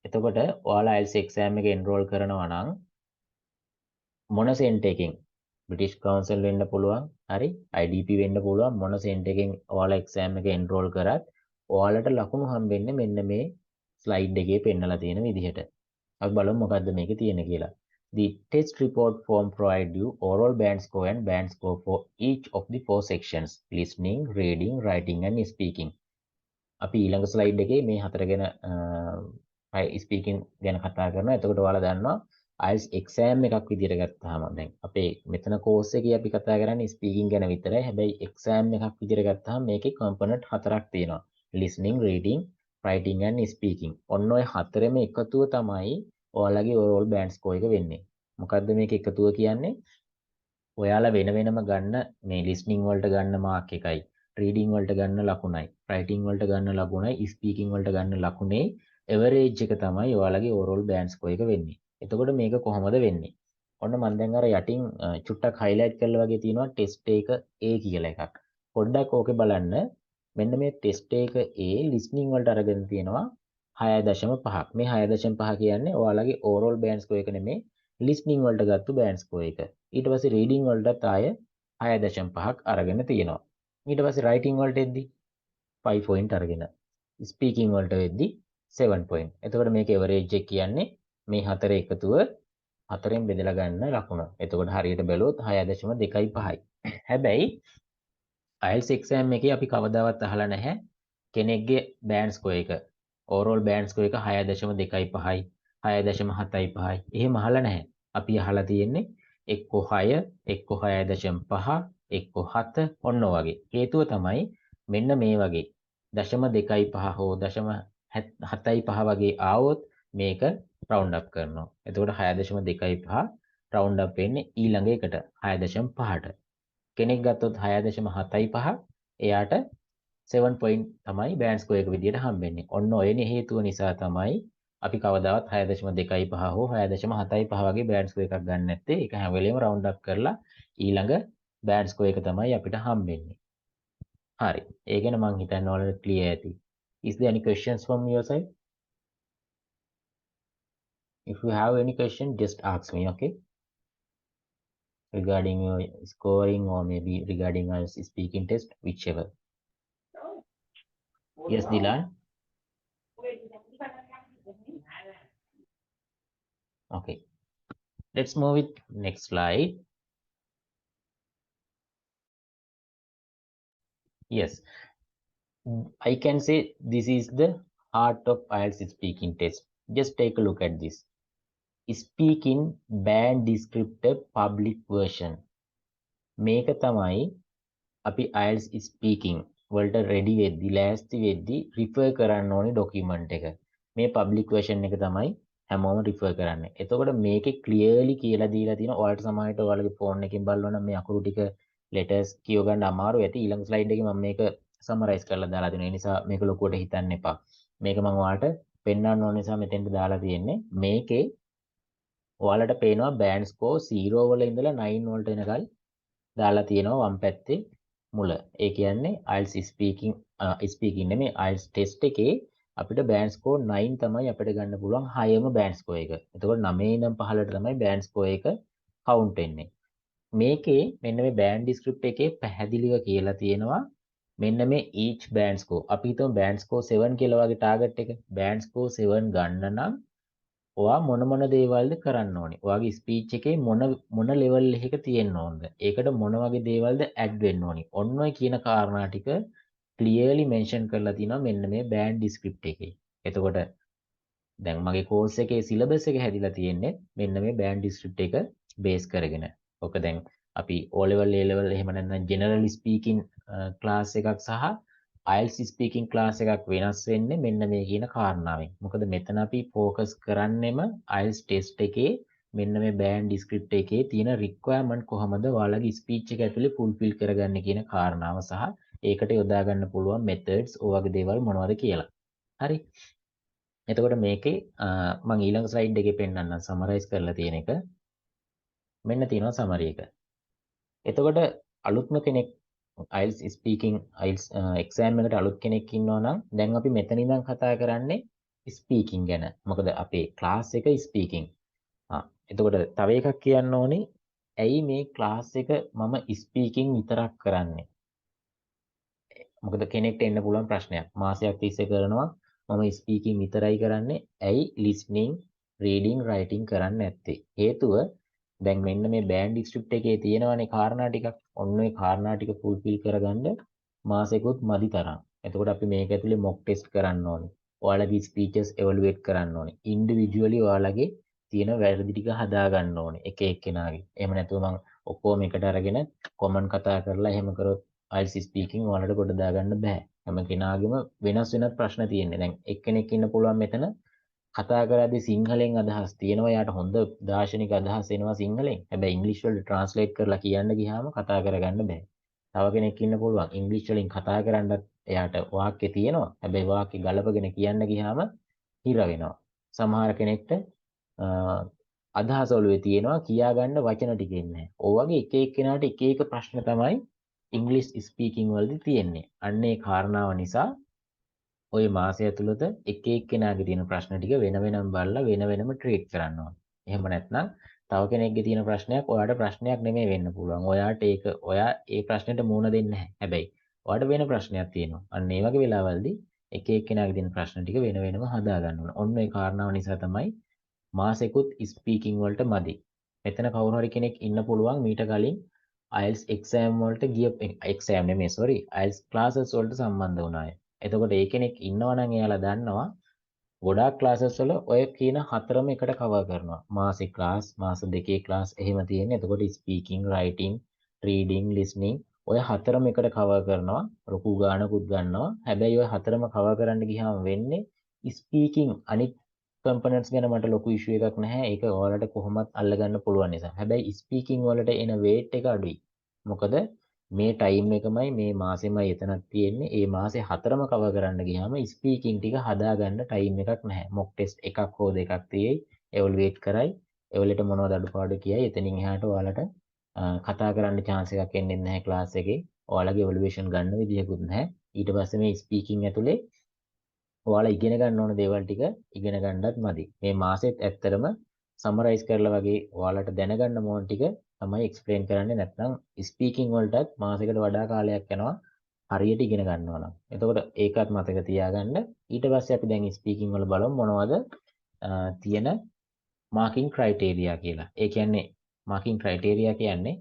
Speaker 1: එතකොට ඔයාලා IELTS exam එක එන්රෝල් කරනවා නම් මොන සෙන්ටර් එකෙන්, බ්‍රිටිෂ් කවුන්සිල් වෙන්න පුළුවන්, හරි, IDP වෙන්න පුළුවන්, මොන සෙන්ටර් එකෙන් ඔයාලා එක්සෑම් එක එන්රෝල් කරත් ඔයාලට ලකුණු හම්බෙන්නේ මෙන්න මේ ස්ලයිඩ් එකේ පෙන්නලා තියෙන විදිහට. අපි බලමු මොකද්ද මේකේ තියෙන්නේ කියලා. The test report form provide you overall band score and band score for each of the four sections: listening, reading, writing and speaking. අපි ඊළඟ ස්ලයිඩ් එකේ මේ හතර ගැන, ස්පීකින් ගැන කතා කරනවා. එතකොට ඔයාලා දන්නවා IELTS exam එකක් විදියට ගත්තාම, දැන් අපේ මෙතන කෝස් එකේ අපි කතා කරන්නේ ස්පීකින් ගැන විතරයි. හැබැයි එක්සෑම් එකක් විදියට ගත්තාම මේකේ කම්පොනන්ට් හතරක් තියෙනවා. Listening, reading, writing and speaking. ඔන්න ඔය හතරෙම එකතුව තමයි ඔයාලගේ ඕවරෝල් බෑන්ඩ් ස්කෝර් එක වෙන්නේ. මොකද්ද මේක එකතුව කියන්නේ? ඔයාලා වෙන වෙනම ගන්න මේ ලිස්නින් වලට ගන්න මාක් එකයි, රීඩින් වලට ගන්න ලකුණයි, රයිටින් වලට ගන්න ලකුණයි, ස්පීකින් වලට ගන්න ලකුණේ එවරේජ් එක තමයි ඔයාලගේ ඕවරෝල් බෑන්ඩ් ස්කෝර් එක වෙන්නේ. එතකොට මේක කොහොමද වෙන්නේ? ඔන්න මම දැන් අර යටින් චුට්ටක් හයිලයිට් කරලා වගේ තියෙනවා ටෙස්ට් එක A කියලා එකක්. පොඩ්ඩක් ඕකේ බලන්න. මෙන්න මේ ටෙස්ට් එක A ලිස්නින් වලට අරගෙන තියෙනවා 6.5ක්. මේ 6.5 කියන්නේ ඔයාලගේ ඕවරෝල් බෑන්ඩ් ස්කෝර් එක නෙමෙයි, ලිස්නින් වලට ගත්තු බෑන්ඩ් ස්කෝර් එක. ඊට පස්සේ රීඩින් වලටත් ආය 6.5ක් අරගෙන තියෙනවා. ඊට පස්සේ රයිටින් වලට එද්දි 5 පොයින්ට් අරගෙන, ස්පීකින් වලට වෙද්දි 7 පොයින්ට්. එතකොට මේක එවරේජ් එක කියන්නේ මේ හතර එකතුව හතරෙන් බෙදලා ගන්න ලකුණ. එතකොට හරියට බැලුවොත් 6.25යි. හැබැයි IELTS exam එකේ අපි කවදාවත් අහලා නැහැ කෙනෙක්ගේ බෑන්ඩ් ස්කෝර් එක, ඕවරෝල් බෑන්ඩ් ස්කෝර් එක 6.25යි, 6.75යි. එහෙම අහලා නැහැ. අපි අහලා තියෙන්නේ එක්කෝ 6, එක්කෝ 6.5, එක්කෝ 7 ඔන්න ඔය වගේ. හේතුව තමයි මෙන්න මේ වගේ 0.25 හෝ 0.75 වගේ ආවොත් මේක රවුන්ඩ් අප් කරනවා. එතකොට 6.25 රවුන්ඩ් අප් වෙන්නේ ඊළඟ එකට 6.5ට. කෙනෙක් ගත්තොත් 6.75 එයාට 7 පොයින්ට් තමයි බෑන්ඩ් ස්කෝර් එක විදියට හම්බෙන්නේ. ඔන්න ඔය හේතුව නිසා තමයි අපි කවදාවත් 6.25 හෝ 6.75 වගේ බෑන්ඩ් ස්කෝර් එකක් ගන්න නැත්තේ. ඒක හැම වෙලේම රවුන්ඩ් අප් කරලා ඊළඟ බෑන්ඩ් ස්කෝර් එක තමයි අපිට හම්බෙන්නේ. හරි. ඒ ගැන මං හිතන්නේ ඔයාලට ක්ලියර් ඇති. Is there any questions from your side? If you have any question, just ask me, okay? Regarding your scoring or maybe regarding our speaking test, whichever. Yes, Dilan. Okay. Let's move with next slide. Yes, I can say this is the heart of IELTS speaking test. Just take a look at this. Speaking band descriptor public version. මේක තමයි අපි IELTS speaking වලට ready වෙද්දි, ලෑස්ති වෙද්දි refer කරන්න ඕනේ document එක. මේ public version එක තමයි හැමෝම refer කරන්නේ. එතකොට මේකේ clearly කියලා දීලා තියෙනවා. ඔයාලට සමහරවිට ඔයාලගේ phone එකෙන් බලනවා නම් මේ අකුරු ටික letters කියව ගන්න අමාරු ඇති. ඊළඟ slide එකේ මම මේක summarize කරලා දාලා දෙනවා. ඒ නිසා මේක ලොකුවට හිතන්න එපා. මේක මම ඔයාලට පෙන්වන්න ඕන නිසා මෙතෙන්ට දාලා තියෙන්නේ. මේකේ ඔයාලට පේනවා බෑන්ඩ් ස්කෝර් 0 වල ඉඳලා 9 වලට එනකල් දාලා තියෙනවා වම් පැත්තේ මුල. ඒ කියන්නේ IELTS speaking නෙමෙයි, IELTS test එකේ අපිට බෑන්ඩ් ස්කෝර් 9 තමයි අපිට ගන්න පුළුවන් හයම බෑන්ඩ් ස්කෝර් එක. එතකොට 9 ඉඳන් 15ට තමයි බෑන්ඩ් ස්කෝර් එක කවුන්ට් වෙන්නේ. මේකේ මෙන්න මේ බෑන්ඩ් ඩිස්ක්‍රිප්ට් එකේ පැහැදිලිව කියලා තියෙනවා මෙන්න මේ each band score. අපි හිතමු බෑන්ඩ් ස්කෝර් 7 කියලා වගේ ටාගට් එක. බෑන්ඩ් ස්කෝර් 7 ගන්න නම් ඔයා මොන මොන දේවල්ද කරන්න ඕනේ? ඔයාගේ ස්පීච් එකේ මොන මොන ලෙවල් එකක තියෙන්න ඕනද? ඒකට මොන වගේ දේවල්ද ඇඩ් වෙන්න ඕනි? ඔන්න ඔය කියන කාරණා ටික ක්ලියර්ලි මෙන්ෂන් කරලා තිනවා මෙන්න මේ බෑන්ඩ් ඩිස්ක්‍රිප්ට් එකේ. එතකොට දැන් මගේ කෝස් එකේ සිලබස් එක හැදිලා තියෙන්නේ මෙන්න මේ බෑන්ඩ් ඩිස්ක්‍රිප්ට් එක බේස් කරගෙන. ඔක දැන් අපි O level, A level එහෙම නැත්නම් ජෙනරල් ස්පීකින් ක්ලාස් එකක් සහ IELTS speaking class එකක් වෙනස් වෙන්නේ මෙන්න මේ කියන කාරණාවෙන්. මොකද මෙතන අපි ෆෝකස් කරන්නෙම IELTS test එකේ මෙන්න මේ බෑන්ඩ් ඩිස්ක්‍රිප්ට් එකේ තියෙන රික්වයර්මන්ට් කොහොමද ඔයාලගේ ස්පීච් එක ඇතුලේ ෆුල්ෆිල් කරගන්නේ කියන කාරණාව සහ ඒකට යොදා ගන්න පුළුවන් මෙතඩ්ස් ඔය වගේ දේවල් මොනවද කියලා. හරි. එතකොට මේකේ මම ඊළඟ ස්ලයිඩ් එකේ පෙන්නන්නම් සමරයිස් කරලා තියෙන එක. මෙන්න තියෙනවා සමරි එක. එතකොට අලුත්ම කෙනෙක් IELTS speaking IELTS exam එකට අලුත් කෙනෙක් ඉන්නවා නම් දැන් අපි මෙතන ඉඳන් කතා කරන්නේ ස්පීකින් ගැන. මොකද අපේ ක්ලාස් එක ස්පීකින්. එතකොට තව එකක් කියන්න ඕනේ, ඇයි මේ ක්ලාස් එක මම ස්පීකින් විතරක් කරන්නේ? මොකද කෙනෙක්ට එන්න පුළුවන් ප්‍රශ්නයක්. මාසයක් තිස්සේ කරනවා මම ස්පීකින් විතරයි කරන්නේ, ඇයි ලිස්නින්, රීඩින්, රයිටින් කරන්නේ නැත්තේ? හේතුව දැන් මෙන්න මේ බෑන්ඩ් ස්ක්‍රිප්ට් එකේ තියෙනවනේ කාරණා ටිකක්. ඔන්න ඔය කාරණා ටික ෆුල්ෆිල් කරගන්න මාසෙකුත් මදි තරම්. එතකොට අපි මේක ඇතුලේ මොක් ටෙස්ට් කරන්න ඕනේ. ඔයාලගේ ස්පීචස් එවලුවේට් කරන්න ඕනේ. ඉන්ඩිවිජුවලි ඔයාලගේ තියෙන වැරදි ටික හදා ගන්න ඕනේ එක එක්කෙනාගේ. එහෙම නැතුව මං ඔක්කොම එකට අරගෙන කොමන් කතා කරලා එහෙම කරොත් IELTS speaking ඔයාලට ගොඩ දාගන්න බෑ. හැම කෙනාගේම වෙනස් වෙනස් ප්‍රශ්න තියෙන්නේ. දැන් එක්කෙනෙක් ඉන්න පුළුවන් මෙතන කතා කරද්දි සිංහලෙන් අදහස් තියෙනවා. එයාට හොඳ දාර්ශනික අදහස් එනවා සිංහලෙන්. හැබැයි ඉංග්‍රීසි වලට ට්‍රාන්ස්ලේට් කරලා කියන්න ගියාම කතා කරගන්න බෑ. තව කෙනෙක් ඉන්න පුළුවන් ඉංග්‍රීසි වලින් කතා කරන්නත් එයාට වාක්‍ය තියෙනවා. හැබැයි වාක්‍ය ගලපගෙන කියන්න ගියාම හිර වෙනවා. සමහර කෙනෙක්ට අදහස ඔළුවේ තියෙනවා, කියා ගන්න වචන ටික එන්නේ නැහැ. ඔය වගේ එක එක්කෙනාට එක එක ප්‍රශ්න තමයි ඉංග්‍රීසි ස්පීකින් වලදී තියෙන්නේ. අන්න ඒ කාරණාව නිසා ඔය මාසය ඇතුළත එක එක්කෙනාගේ තියෙන ප්‍රශ්න ටික වෙන වෙනම බලලා වෙන වෙනම ට්‍රීට් කරන්න ඕන. එහෙම නැත්නම් තව කෙනෙක්ගේ තියෙන ප්‍රශ්නයක් ඔයාට ප්‍රශ්නයක් නෙමෙයි වෙන්න පුළුවන්. ඔයාට ඒක ඔයා ඒ ප්‍රශ්නෙට මුහුණ දෙන්නේ නැහැ. හැබැයි ඔයාට වෙන ප්‍රශ්නයක් තියෙනවා. අන්න ඒ වගේ වෙලාවල්දී එක එක්කෙනාගේ තියෙන ප්‍රශ්න ටික වෙන වෙනම හදා ගන්න ඕන. ඔන්න ඒ කාරණාව නිසා තමයි මාසෙකුත් ස්පීකින් වලට මදි. මෙතන කවුරු හරි කෙනෙක් ඉන්න පුළුවන් මීට කලින් IELTS exam වලට ගිය, එක්සෑම් නෙමෙයි සෝරි, IELTS classes වලට සම්බන්ධ වුණ අය. එතකොට ඒ කෙනෙක් ඉන්නවා නම් එයාලා දන්නවා ගොඩාක් ක්ලාසස් වල ඔය කියන හතරම එකට කවර් කරනවා. මාසේ ක්ලාස්, මාස දෙකේ ක්ලාස් එහෙම තියෙන්නේ. එතකොට ස්පීකින්, රයිටින්, රීඩින්, ලිස්නින් ඔය හතරම එකට කවර් කරනවා. ලොකු ගාණකුත් ගන්නවා. හැබැයි ඔය හතරම කවර් කරන්න ගියාම වෙන්නේ ස්පීකින් අනිත් කම්පොනන්ට්ස් ගැන මට ලොකු ඉෂුව එකක් නැහැ. ඒක ඔයාලට කොහොමත් අල්ලගන්න පුළුවන් නිසා. හැබැයි ස්පීකින් වලට එන වේට් එක අඩුයි. මොකද මේ ටයිම් එකමයි මේ මාසෙමයි එතනක් තියෙන්නේ. ඒ මාසේ හතරම කවර් කරන්න ගියාම ස්පීකින් ටික හදාගන්න ටයිම් එකක් නැහැ. මොක් ටෙස්ට් එකක් හෝ දෙකක් තියෙයි. එවලුවේට් කරයි. එවලට මොනවද අඩුපාඩු කියයි. එතනින් එහාට ඔයාලට කතා කරන්න චාන්ස් එකක් එන්නේ නැහැ ක්ලාස් එකේ. ඔයාලගේ එවලුවේෂන් ගන්න විදියකුත් නැහැ. ඊට පස්සේ මේ ස්පීකින් ඇතුලේ ඔයාලා ඉගෙන ගන්න ඕන දේවල් ටික ඉගෙන ගන්නත් මදි. මේ මාසෙත් ඇත්තටම සමරයිස් කරලා වගේ ඔයාලට දැනගන්න ඕන ටික තමයි එක්ස්ප්ලেইন කරන්නේ. නැත්නම් ස්පීකින් වලටත් මාසෙකට වඩා කාලයක් යනවා හරියට ඉගෙන ගන්නවා නම්. එතකොට ඒකත් මතක තියාගන්න. ඊට පස්සේ අපි දැන් ස්පීකින් වල බලමු මොනවද තියෙන මාකින් ක්‍රයිටීරියා කියලා. ඒ කියන්නේ මාකින් ක්‍රයිටීරියා කියන්නේ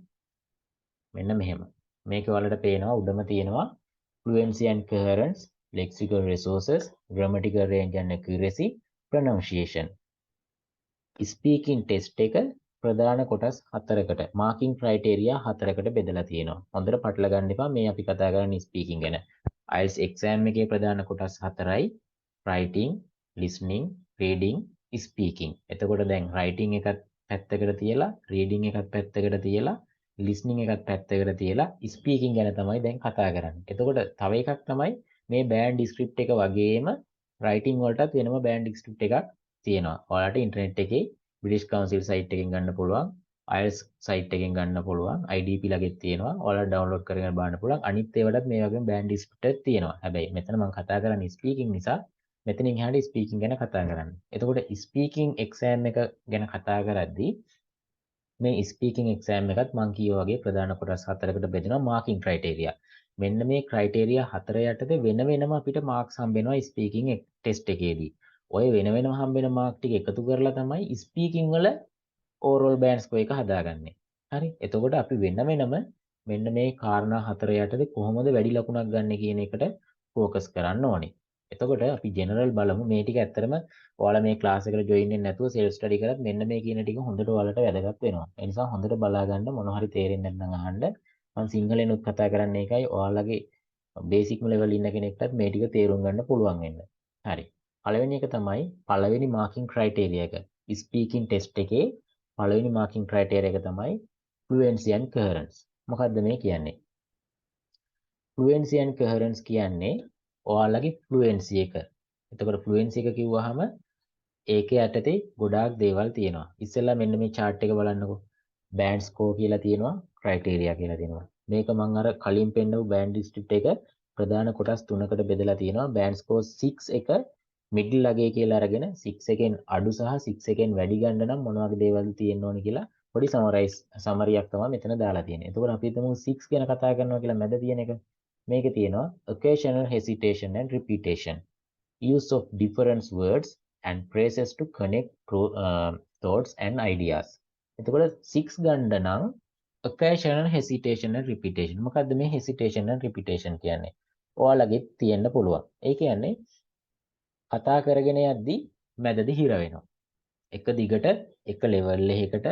Speaker 1: මෙන්න මෙහෙම. මේක ඔයාලට පේනවා උඩම තියෙනවා fluency and coherence, lexical resources, grammatical range and accuracy, pronunciation. Speaking test එක ප්‍රධාන කොටස් හතරකට, මාකින් ක්‍රයිටීරියා හතරකට බෙදලා තියෙනවා. හොඳට පටල ගන්න එපා, මේ අපි කතා කරන්නේ ස්පීකින් ගැන. IELTS exam එකේ ප්‍රධාන කොටස් හතරයි writing, listening, reading, speaking. එතකොට දැන් writing එකත් පැත්තකට තියලා, reading එකත් පැත්තකට තියලා, listening එකත් පැත්තකට තියලා ස්පීකින් ගැන තමයි දැන් කතා කරන්නේ. එතකොට තව එකක් තමයි මේ බෑන්ඩ් ස්ක්‍රිප්ට් එක වගේම රයිටින් වලටත් වෙනම බෑන්ඩ් ස්ක්‍රිප්ට් එකක් තියෙනවා. ඔයාලට ඉන්ටර්නෙට් එකේ බ්‍රිටිෂ් කවුන්සිල් සයිට් එකෙන් ගන්න පුළුවන්, IELTS site එකෙන් ගන්න පුළුවන්, IDP ළඟෙත් තියෙනවා. ඔයාලට ඩවුන්ලෝඩ් කරගෙන බලන්න පුළුවන්. අනිත් ඒවාටත් මේ වගේම බෑන්ඩ් ස්ක්‍රිප්ට් එකක් තියෙනවා. හැබැයි මෙතන මම කතා කරන්නේ ස්පීකින් නිසා මෙතනින් එහාට ස්පීකින් ගැන කතා කරන්නේ. එතකොට ස්පීකින් එක්සෑම් එක ගැන කතා කරද්දී මේ ස්පීකින් එක්සෑම් එකත් මං කියෝ වගේ ප්‍රධාන කොටස් හතරකට බෙදෙනවා මාකින් ක්‍රයිටීරියා. මෙන්න මේ ක්‍රයිටීරියා හතර යටතේ වෙන වෙනම අපිට මාක්ස් හම්බෙනවා ස්පීකින් ටෙස්ට් එකේදී. ඔය වෙන වෙනම හම්බෙන මාක් ටික එකතු කරලා තමයි ස්පීකින් වල ඕවරෝල් බෑන්ඩ් ස්කෝර් එක හදාගන්නේ. හරි. එතකොට අපි වෙන වෙනම මෙන්න මේ කාරණා හතර යටතේ කොහොමද වැඩි ලකුණක් ගන්න කියන එකට ෆෝකස් කරන්න ඕනේ. එතකොට අපි ජෙනරල් බලමු. මේ ටික ඇත්තටම ඔයාලා මේ ක්ලාස් එකට ජොයින් වෙන්නේ නැතුව සෙල්ෆ් ස්ටඩි කරත් මෙන්න මේ කියන ටික හොඳට ඔයාලට වැදගත් වෙනවා. ඒ නිසා හොඳට බලා ගන්න, මොන හරි තේරෙන්නේ නැත්නම් අහන්න. මම සිංහලෙන් උත් කතා කරන්නේ ඒකයි, ඔයාලගේ බේසික්ම ලෙවල් ඉන්න කෙනෙක්ටත් මේ ටික තේරුම් ගන්න පුළුවන් වෙන්න. හරි. පළවෙනි එක තමයි පළවෙනි මාකින් ක්‍රයිටීරියා එක. ස්පීකින් ටෙස්ට් එකේ පළවෙනි මාකින් ක්‍රයිටීරියා එක තමයි ෆ්ලුවෙන්සි ඇන්ඩ් කොහරන්ස්. මොකද්ද මේ කියන්නේ? ෆ්ලුවෙන්සි ඇන්ඩ් කොහරන්ස් කියන්නේ ඔයාලගේ ෆ්ලුවෙන්සි එක. එතකොට ෆ්ලුවෙන්සි එක කිව්වහම ඒකේ යටතේ ගොඩාක් දේවල් තියෙනවා. ඉස්සෙල්ලා මෙන්න මේ චාට් එක බලන්නකෝ. බෑන්ඩ් ස්කෝර් කියලා තියෙනවා, ක්‍රයිටීරියා කියලා තියෙනවා. මේක මං අර කලින් පෙන්නපු බෑන්ඩ් ඩිස්ට්‍රික්ට් එක ප්‍රධාන කොටස් තුනකට බෙදලා තියෙනවා. බෑන්ඩ් ස්කෝර් 6 එක මිඩල් අගේ කියලා අරගෙන 6 එකෙන් අඩු සහ 6 එකෙන් වැඩි ගන්න නම් මොන වගේ දේවල්ද තියෙන්න ඕනේ කියලා පොඩි සමරියක් තමයි මෙතන දාලා තියෙන්නේ. එතකොට අපි හිතමු 6 ගැන කතා කරනවා කියලා මැද තියෙන එක. මේකේ තියෙනවා occasional hesitation and repetition, use of different words and phrases to connect thoughts and ideas. එතකොට 6 ගන්න නම් occasional hesitation and repetition. මොකද්ද මේ hesitation and repetition කියන්නේ? ඔයාලගෙත් තියෙන්න පුළුවන්. ඒ කියන්නේ කතා කරගෙන යද්දි මැදදී හිර වෙනවා. එක දිගට එක ලෙවල් එකකට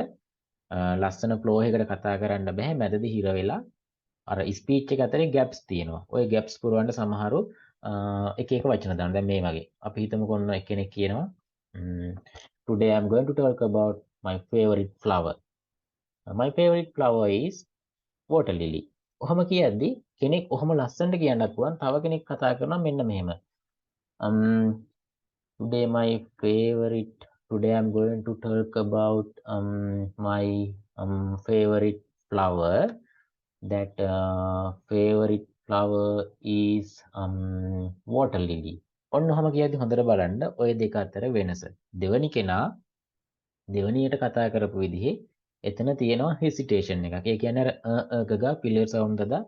Speaker 1: ලස්සන ෆ්ලෝ එකකට කතා කරන්න බෑ. මැදදී හිර වෙලා අර ස්පීච් එක අතරේ ගැප්ස් තියෙනවා. ඔය ගැප්ස් පුරවන්න සමහරු එක එක වචන දානවා. දැන් මේ වගේ. අපි හිතමුකෝ ඔන්න එක්කෙනෙක් කියනවා Today I'm going to talk about my favorite flower. My favorite flower is water lily. ඔහොම කියද්දි කෙනෙක් ඔහොම ලස්සනට කියන්නත් පුළුවන්. තව කෙනෙක් කතා කරනවා මෙන්න මෙහෙම. Today my favorite today I'm going to talk about my favorite flower. That favorite flower is water lily. ඔන්න ඔහම කියද්දි හොඳට බලන්න ඔය දෙක අතර වෙනස. දෙවනි කෙනා දෙවනියට කතා කරපු විදිහේ එතන තියෙනවා හෙසිටේෂන් එකක්. ඒ කියන්නේ අර අ අ ගගා ෆිලර් සවුන්ඩ් දදා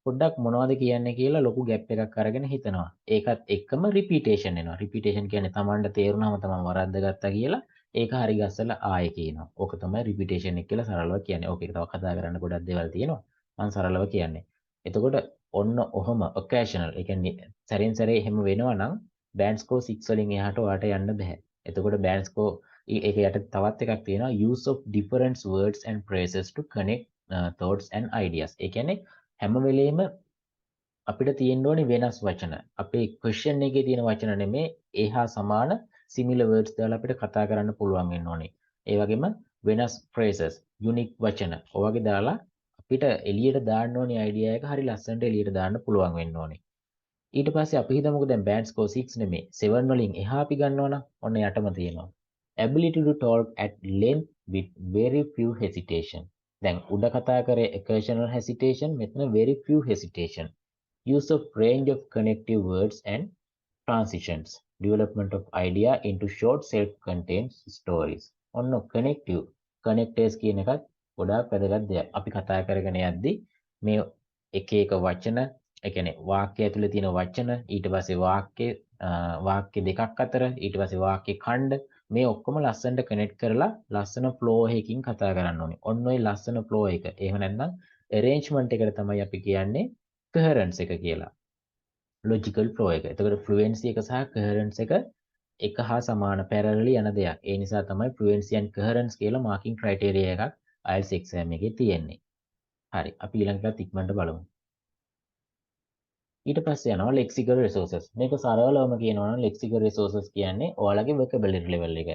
Speaker 1: පොඩ්ඩක් මොනවද කියන්නේ කියලා ලොකු ගැප් එකක් අරගෙන හිතනවා. ඒකත් එක්කම රිපීටේෂන් එනවා. රිපීටේෂන් කියන්නේ තමන්ට තේරුනහම තමන් වරද්ද ගත්තා කියලා ඒක හරි ගස්සලා ආයෙ කියනවා. ඕක තමයි රිපීටේෂන් එක කියලා සරලව කියන්නේ. ඕක එක තව කතා කරන්න ගොඩක් දේවල් තියෙනවා. මං සරලව කියන්නේ. එතකොට ඔන්න ඔහොම ඔකේෂනල්, ඒ කියන්නේ සැරින් සැරේ එහෙම වෙනවා නම් බෑන්ඩ් ස්කෝර් 6 වලින් එහාට ඔයාට යන්න බෑ. එතකොට බෑන්ඩ් ස්කෝර් ඒක යට තවත් එකක් තියෙනවා, use of different words and phrases to connect thoughts and ideas. ඒ කියන්නේ හැම වෙලේම අපිට තියෙන්න ඕනේ වෙනස් වචන. අපේ ක්වෙස්චන් එකේ තියෙන වචන නෙමේ, ඒ හා සමාන similar words දාලා අපිට කතා කරන්න පුළුවන් වෙන්න ඕනේ. ඒ වගේම වෙනස් phrases, unique වචන ඔය වගේ දාලා අපිට එළියට දාන්න ඕනේ අයිඩියා එක හරි ලස්සනට එළියට දාන්න පුළුවන් වෙන්න ඕනේ. ඊට පස්සේ අපි හිතමුකෝ දැන් බෑන්ඩ් ස්කෝර් 6 නෙමෙයි, 7 වලින් එහා අපි ගන්නවා නම් ඔන්න යටම තියෙනවා. Ability to talk at length with very few hesitation. දැන් උඩ කතා කරේ occasional hesitation, මෙතන very few hesitation. Use of range of connective words and transitions. Development of idea into short self-contained stories. ඔන්න connective connectors කියන එකත් ගොඩාක් වැදගත් දෙයක්. අපි කතා කරගෙන යද්දි මේ එක එක වචන, ඒ කියන්නේ වාක්‍ය ඇතුලේ තියෙන වචන, ඊට පස්සේ වාක්‍ය වාක්‍ය දෙකක් අතර, ඊට පස්සේ වාක්‍ය ඛණ්ඩ, මේ ඔක්කොම ලස්සනට කනෙක්ට් කරලා ලස්සන ෆ්ලෝ එකකින් කතා කරන්න ඕනේ. ඔන්න ඔය ලස්සන ෆ්ලෝ එක. එහෙම නැත්නම් ඇරේන්ජ්මන්ට් එකට තමයි අපි කියන්නේ කොහෙරන්ස් එක කියලා. ලොජිකල් ෆ්ලෝ එක. එතකොට ෆ්ලුවෙන්සි එක සහ කොහෙරන්ස් එක එක හා සමාන පැරලලි යන දෙයක්. ඒ නිසා තමයි ෆ්ලුවෙන්සි ඇන්ඩ් කොහෙරන්ස් කියලා මාකින් ක්‍රයිටීරියා එකක් IELTS exam එකේ තියෙන්නේ. හරි. අපි ඊළඟ එකත් ඉක්මනට බලමු. ඊට පස්සේ යනවා ලෙක්සිකල් රිසෝසස්. මේක සරලවම කියනවා නම් ලෙක්සිකල් රිසෝසස් කියන්නේ ඔයාලගේ වොකැබුලරි ලෙවල් එක.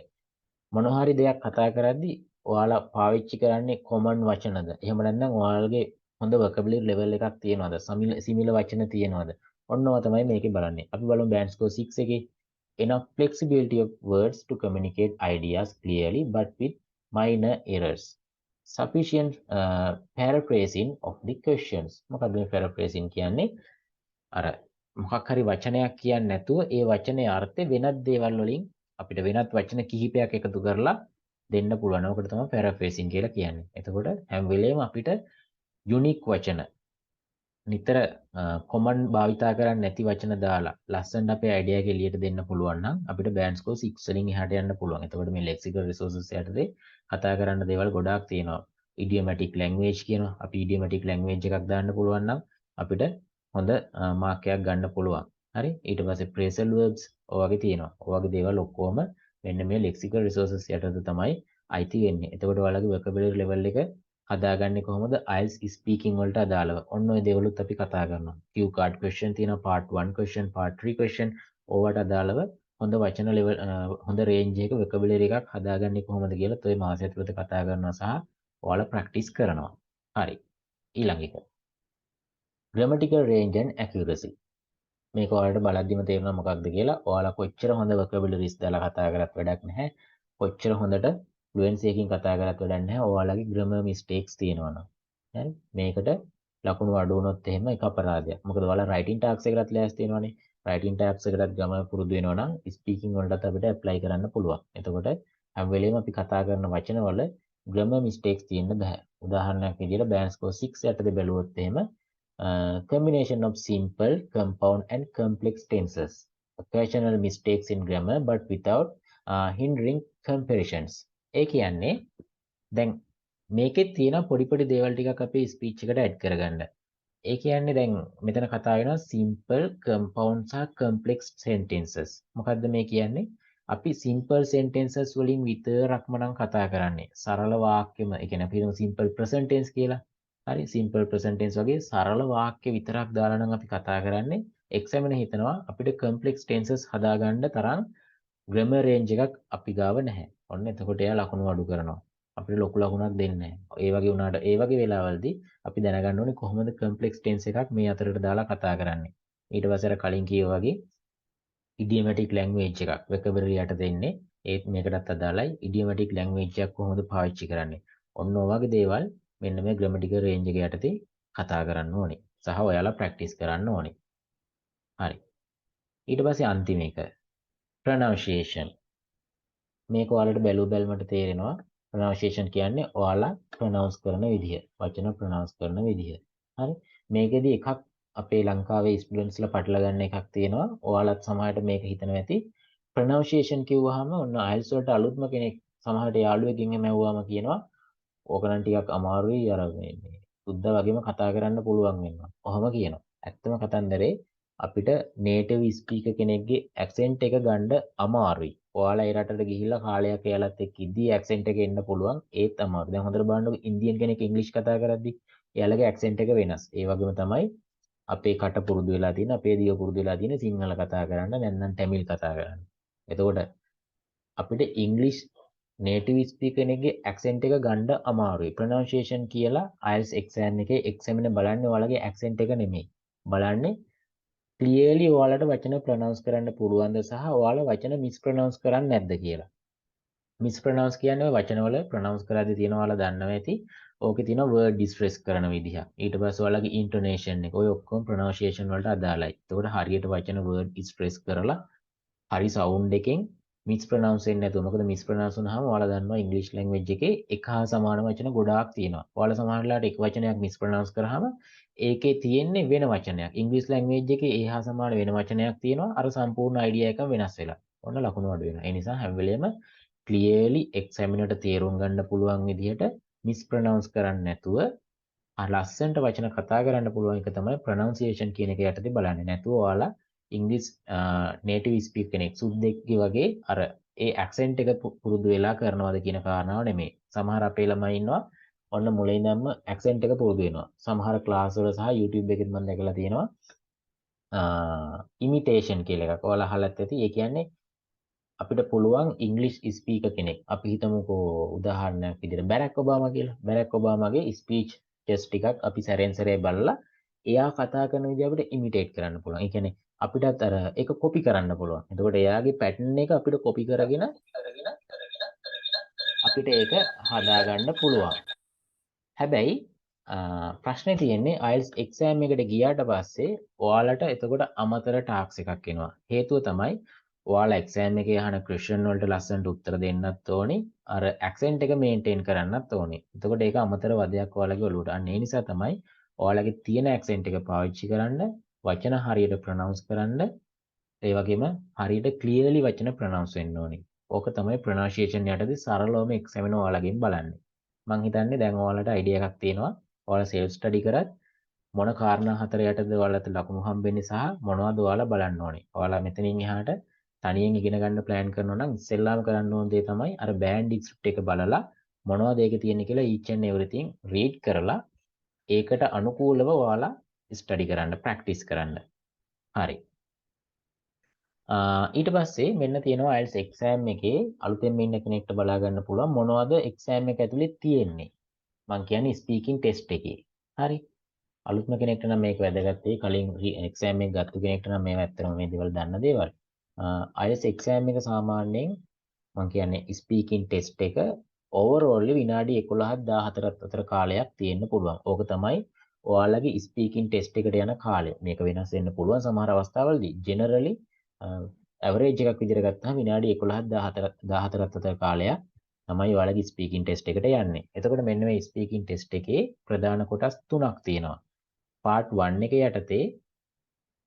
Speaker 1: මොන හරි දෙයක් කතා කරද්දි ඔයාලා පාවිච්චි කරන්නේ කොමන් වචනද? එහෙම නැත්නම් ඔයාලගේ හොඳ වොකැබුලරි ලෙවල් එකක් තියෙනවද? සිමිලර් වචන තියෙනවද? ඔන්න ඔය තමයි මේකේ බලන්නේ. අපි බලමු බෑන්ඩ් ස්කෝර් 6 එකේ enough flexibility of words to communicate ideas clearly but with minor errors. Sufficient paraphrasing of the questions. මොකක්ද මේ paraphrasing කියන්නේ? අර මොකක් හරි වචනයක් කියන්නේ නැතුව ඒ වචනේ අර්ථය වෙනත් දේවල් වලින් අපිට වෙනත් වචන කිහිපයක් එකතු කරලා දෙන්න පුළුවන්. ඕකට තමයි paraphrasing කියලා කියන්නේ. එතකොට හැම වෙලේම අපිට යුනික් වචන, නිතර කොමන් භාවිතා කරන්නේ නැති වචන දාලා ලස්සනට අපේ අයිඩියා එක එළියට දෙන්න පුළුවන් නම් අපිට බෑන්ඩ් ස්කෝර් 6 වලින් එහාට යන්න පුළුවන්. එතකොට මේ ලෙක්සිකල් රිසෝසස් යටතේ කතා කරන්න දේවල් ගොඩාක් තියෙනවා. ඉඩියොමැටික් ලැන්ග්වේජ් කියනවා. අපි ඉඩියොමැටික් ලැන්ග්වේජ් එකක් දාන්න පුළුවන් නම් අපිට හොඳ මාක් එකක් ගන්න පුළුවන්. හරි? ඊට පස්සේ ෆ්‍රේසල් වර්බ්ස් ඔය වගේ තියෙනවා. ඔය වගේ දේවල් ඔක්කොම මෙන්න මේ ලෙක්සිකල් රිසෝසස් යටතේ තමයි අයිති වෙන්නේ. එතකොට ඔයාලගේ වොකැබුලරි ලෙවල් එක හදාගන්නේ කොහොමද IELTS speaking වලට අදාළව? ඔන්න ඔය දේවලුත් අපි කතා කරනවා. Cue card question තියෙනවා, part 1 question, part 3 question. ඕවට අදාළව හොඳ වචන ලෙවල්, හොඳ රේන්ජ් එක වොකැබුලරි එකක් හදාගන්නේ කොහොමද කියලා ඔය මාසය ඇතුළත කතා කරනවා සහ ඔයාලා ප්‍රැක්ටිස් කරනවා. හරි. ඊළඟ එක. Grammatical range and accuracy. මේක ඔයාලට බලද්දිම තේරෙනවා මොකක්ද කියලා. ඔයාලා කොච්චර හොඳ vocabularies දාලා කතා කරත් වැඩක් නැහැ. කොච්චර හොඳට ෆ්ලුවෙන්සි එකකින් කතා කරත් වැඩක් නැහැ. ඔයාලගේ ග්‍රැමර් මිස්ටේක්ස් තියෙනවා නම්. හරි? මේකට ලකුණු අඩු වුණොත් එහෙම ඒක අපරාධයක්. මොකද ඔයාලා රයිටින් ටාස්ක් එකකටත් ලෑස්ති වෙනවනේ. රයිටින් ටාස්ක් එකකටත් ග්‍රැමර් පුරුදු වෙනවා නම් ස්පීකින් වලටත් අපිට ඇප්ලයි කරන්න පුළුවන්. එතකොට හැම වෙලේම අපි කතා කරන වචනවල ග්‍රැමර් මිස්ටේක්ස් තියෙන්න බෑ. උදාහරණයක් විදිහට බෑන්ඩ් ස්කෝර් 6 යටතේ බැලුවොත් එහෙම combination of simple, compound and complex tenses. Occasional mistakes in grammar but without hindering comprehensions. ඒ කියන්නේ දැන් මේකෙත් තියෙන පොඩි පොඩි දේවල් ටිකක් අපේ ස්පීච් එකට ඇඩ් කරගන්න. ඒ කියන්නේ දැන් මෙතන කතා වෙනවා simple, compound සහ complex sentences. මොකද්ද මේ කියන්නේ? අපි simple sentences වලින් විතරක්ම නම් කතා කරන්නේ. සරල වාක්‍යෙම, ඒ කියන්නේ අපි හිතමු simple present tense කියලා. හරි, simple present tense වගේ සරල වාක්‍ය විතරක් දාලා නම් අපි කතා කරන්නේ, එක්සැමිනර් හිතනවා අපිට complex tenses හදාගන්න තරම් ග්‍රැමර් රේන්ජ් එකක් අපි ගාව නැහැ. ඔන්න එතකොට එයා ලකුණු අඩු කරනවා. අපිට ලොකු ලකුණක් දෙන්නේ නැහැ. ඒ වගේ වුණාට ඒ වගේ වෙලාවලදී අපි දැනගන්න ඕනේ කොහොමද කම්ප්ලෙක්ස් ටෙන්ස් එකක් මේ අතරට දාලා කතා කරන්නේ. ඊට පස්සේ අර කලින් කිව්වා වගේ ඉඩියමැටික් ලැන්ග්වේජ් එකක් වොකැබුලරි යට දෙන්නේ. ඒත් මේකටත් අදාළයි. ඉඩියමැටික් ලැන්ග්වේජ් එකක් කොහොමද පාවිච්චි කරන්නේ. ඔන්න ඔය වගේ දේවල් මෙන්න මේ ග්‍රැමටිකල් රේන්ජ් එක යටතේ කතා කරන්න ඕනේ. සහ ඔයාලා ප්‍රැක්ටිස් කරන්න ඕනේ. හරි. ඊට පස්සේ අන්තිම එක ප්‍රොනවුන්සියේෂන්. මේක ඔයාලට බැලු බැලමට තේරෙනවා. ප්‍රොනවුන්සියේෂන් කියන්නේ ඔයාලා ප්‍රොනවුන්ස් කරන විදිහ, වචන ප්‍රොනවුන්ස් කරන විදිහ. හරි. මේකෙදි එකක් අපේ ලංකාවේ ස්ටුඩන්ට්ස්ලා පටල ගන්න එකක් තියෙනවා. ඔයාලත් සමහරට මේක හිතනවා ඇති. ප්‍රොනවුන්සියේෂන් කිව්වහම ඔන්න IELTS වලට අලුත්ම කෙනෙක් සමහරට යාළුවෙක්ගෙන් එහෙම ඇහුවාම කියනවා ඕක නම් ටිකක් අමාරුයි, අර මේ මේ සුද්දා වගේම කතා කරන්න පුළුවන් වෙනවා. ඔහොම කියනවා. ඇත්තම කතන්දරේ අපිට නේටිව් ස්පීකර් කෙනෙක්ගේ ඇක්සෙන්ට් එක ගන්න අමාරුයි. ඔයාලා ඒ රටට ගිහිල්ලා කාලයක් එයාලත් එක්ක ඉද්දී ඇක්සෙන්ට් එක එන්න පුළුවන්, ඒත් අමාරුයි. දැන් හොඳට බලන්නකෝ ඉන්දියන් කෙනෙක් ඉංග්‍රීසි කතා කරද්දි එයාලගේ ඇක්සෙන්ට් එක වෙනස්. ඒ වගේම තමයි අපේ කට පුරුදු වෙලා තියෙන, අපේ දිව පුරුදු වෙලා තියෙන සිංහල කතා කරන්න, නැත්නම් ටැමිල් කතා කරන්න. එතකොට අපිට ඉංග්‍රීසි නේටිව් ස්පීකර් කෙනෙක්ගේ ඇක්සෙන්ට් එක ගන්න අමාරුයි. ප්‍රොනවුන්සියේෂන් කියලා IELTS exam එකේ එක්සැමිනර් බලන්නේ ඔයාලගේ ඇක්සෙන්ට් එක නෙමෙයි. බලන්නේ ක්ලියර්ලි ඔයාලට වචන ප්‍රොනවුන්ස් කරන්න පුළුවන්ද සහ ඔයාලා වචන මිස්ප්‍රොනවුන්ස් කරන්නේ නැද්ද කියලා. මිස්ප්‍රොනවුන්ස් කියන්නේ ඔය වචනවල ප්‍රොනවුන්ස් කරද්දී තියෙන ඔයාලා දන්නවා ඇති. ඕකේ තියෙනවා වර්ඩ් ස්ට්‍රෙස් කරන විදිහ. ඊට පස්සේ ඔයාලගේ ඉන්ටොනේෂන් එක ඔය ඔක්කොම ප්‍රොනවුන්සියේෂන් වලට අදාළයි. එතකොට හරියට වචන වර්ඩ් ස්ට්‍රෙස් කරලා හරි සවුන්ඩ් එකෙන් මිස්ප්‍රොනවුන්ස් වෙන්නේ නැතුව. මොකද මිස්ප්‍රොනවුන්ස් වුනහම ඔයාලා දන්නවා ඉංග්‍රීසි ලැන්ග්වේජ් එකේ එක හා සමාන වචන ගොඩාක් තියෙනවා. ඔයාලා සමහර වෙලාවට එක වචනයක් මිස්ප්‍රොනවුන්ස් කරාම ඒකේ තියෙන්නේ වෙන වචනයක්. ඉංග්‍රීසි ලැන්ග්වේජ් එකේ ඒ හා සමාන වෙන වචනයක් තියෙනවා. අර සම්පූර්ණ අයිඩියා එකම වෙනස් වෙලා. ඔන්න ලකුණු අඩු වෙනවා. ඒ නිසා හැම වෙලේම ක්ලියර්ලි එක්සැමිනර්ට තේරුම් ගන්න පුළුවන් විදිහට මිස්ප්‍රොනවුන්ස් කරන්නේ නැතුව අර ලස්සනට වචන කතා කරන්න පුළුවන් එක තමයි ප්‍රොනවුන්සියේෂන් කියන එක යටතේ බලන්නේ. නැතුව ඔයාලා ඉංග්‍රීසි නේටිව් ස්පීකර් කෙනෙක් සුද්දෙක්ගේ වගේ අර ඒ ඇක්සෙන්ට් එක පුරුදු වෙලා කරනවද කියන කාරණාව නෙමෙයි. සමහර අපේ ළමයි ඉන්නවා ඔන්න මුලින් ඉඳන්ම ඇක්සෙන්ට් එක පුරුදු වෙනවා. සමහර ක්ලාස් වල සහ YouTube එකෙත් මම දැකලා තියෙනවා ඉමිටේෂන් කියලා එකක්. ඔයාලා අහලත් ඇති. ඒ කියන්නේ අපිට පුළුවන් ඉංග්‍රීසි ස්පීකර් කෙනෙක්, අපි හිතමුකෝ උදාහරණයක් විදිහට බැරැක් ඔබාමා කියලා. බැරැක් ඔබාමාගේ ස්පීච් ටෙස්ට් ටිකක් අපි සැරෙන් සැරේ බලලා එයා කතා කරන විදිහ අපිට ඉමිටේට් කරන්න පුළුවන්. ඒ කියන්නේ අපිටත් අර ඒක කොපි කරන්න පුළුවන්. එතකොට එයාගේ පැටර්න් එක අපිට කොපි කරගෙන අපිට ඒක හදාගන්න පුළුවන්. හැබැයි ප්‍රශ්නේ තියෙන්නේ IELTS exam එකට ගියාට පස්සේ ඔයාලට එතකොට අමතර ටාස්ක් එකක් එනවා. හේතුව තමයි ඔයාලා එක්සෑම් එකේ අහන ක්වෙස්චන් වලට ලස්සනට උත්තර දෙන්නත් ඕනි, අර ඇක්සෙන්ට් එක මේන්ටේන් කරන්නත් ඕනි. එතකොට ඒක අමතර වදයක් ඔයාලගේ ඔලුවට. අන්න ඒ නිසා තමයි ඔයාලගේ තියෙන ඇක්සෙන්ට් එක පාවිච්චි කරන්න, වචන හරියට ප්‍රොනවුන්ස් කරන්න, ඒ වගේම හරියට ක්ලියර්ලි වචන ප්‍රොනවුන්ස් වෙන්න ඕනි. ඕක තමයි ප්‍රොනවුන්සියේෂන් යටතේ සරලවම එක්සැමිනර් ඔයාලගෙන් බලන්නේ. මං හිතන්නේ දැන් ඔයාලට අයිඩියා එකක් තියෙනවා. ඔයාලා සෙල්ෆ් ස්ටඩි කරත් මොන කාරණා හතර යටතේද ඔයාලට ලකුණු හම්බෙන්නේ සහ මොනවද ඔයාලා බලන්න ඕනේ. ඔයාලා මෙතනින් එහාට තනියෙන් ඉගෙන ගන්න ප්ලෑන් කරනවා නම් ඉස්සෙල්ලාම කරන්න ඕන දේ තමයි අර බෑන්ඩ් ස්ක්‍රිප්ට් එක බලලා මොනවද ඒකේ තියෙන්නේ කියලා each and everything read කරලා ඒකට අනුකූලව ඔයාලා ස්ටඩි කරන්න, ප්‍රැක්ටිස් කරන්න. හරි. ඊට පස්සේ මෙන්න තියෙනවා IELTS exam එකේ අලුතෙන්ම ඉන්න කෙනෙක්ට බලා ගන්න පුළුවන් මොනවද එක්සෑම් එක ඇතුලේ තියෙන්නේ. මං කියන්නේ ස්පීකින් ටෙස්ට් එකේ. හරි. අලුත්ම කෙනෙක්ට නම් මේක වැදගත් වෙයි. කලින් එක්සෑම් එක ගත්ත කෙනෙක්ට නම් මේවා ඇත්තටම මේ දේවල් දන්න දේවල්. IELTS exam එක සාමාන්‍යයෙන් මං කියන්නේ ස්පීකින් ටෙස්ට් එක ඕවරෝල් විනාඩි 11ත් 14ත් අතර කාලයක් තියෙන්න පුළුවන්. ඕක තමයි ඔයාලගේ ස්පීකින් ටෙස්ට් එකට යන කාලය. මේක වෙනස් වෙන්න පුළුවන් සමහර අවස්ථාවලදී. ජෙනරලි ඇවරේජ් එකක් විදිහට ගත්තාම විනාඩි 11ත් 14ත් අතර කාලයක් තමයි ඔයාලගේ ස්පීකින් ටෙස්ට් එකට යන්නේ. එතකොට මෙන්න මේ ස්පීකින් ටෙස්ට් එකේ ප්‍රධාන කොටස් තුනක් තියෙනවා. පාර්ට් 1 එක යටතේ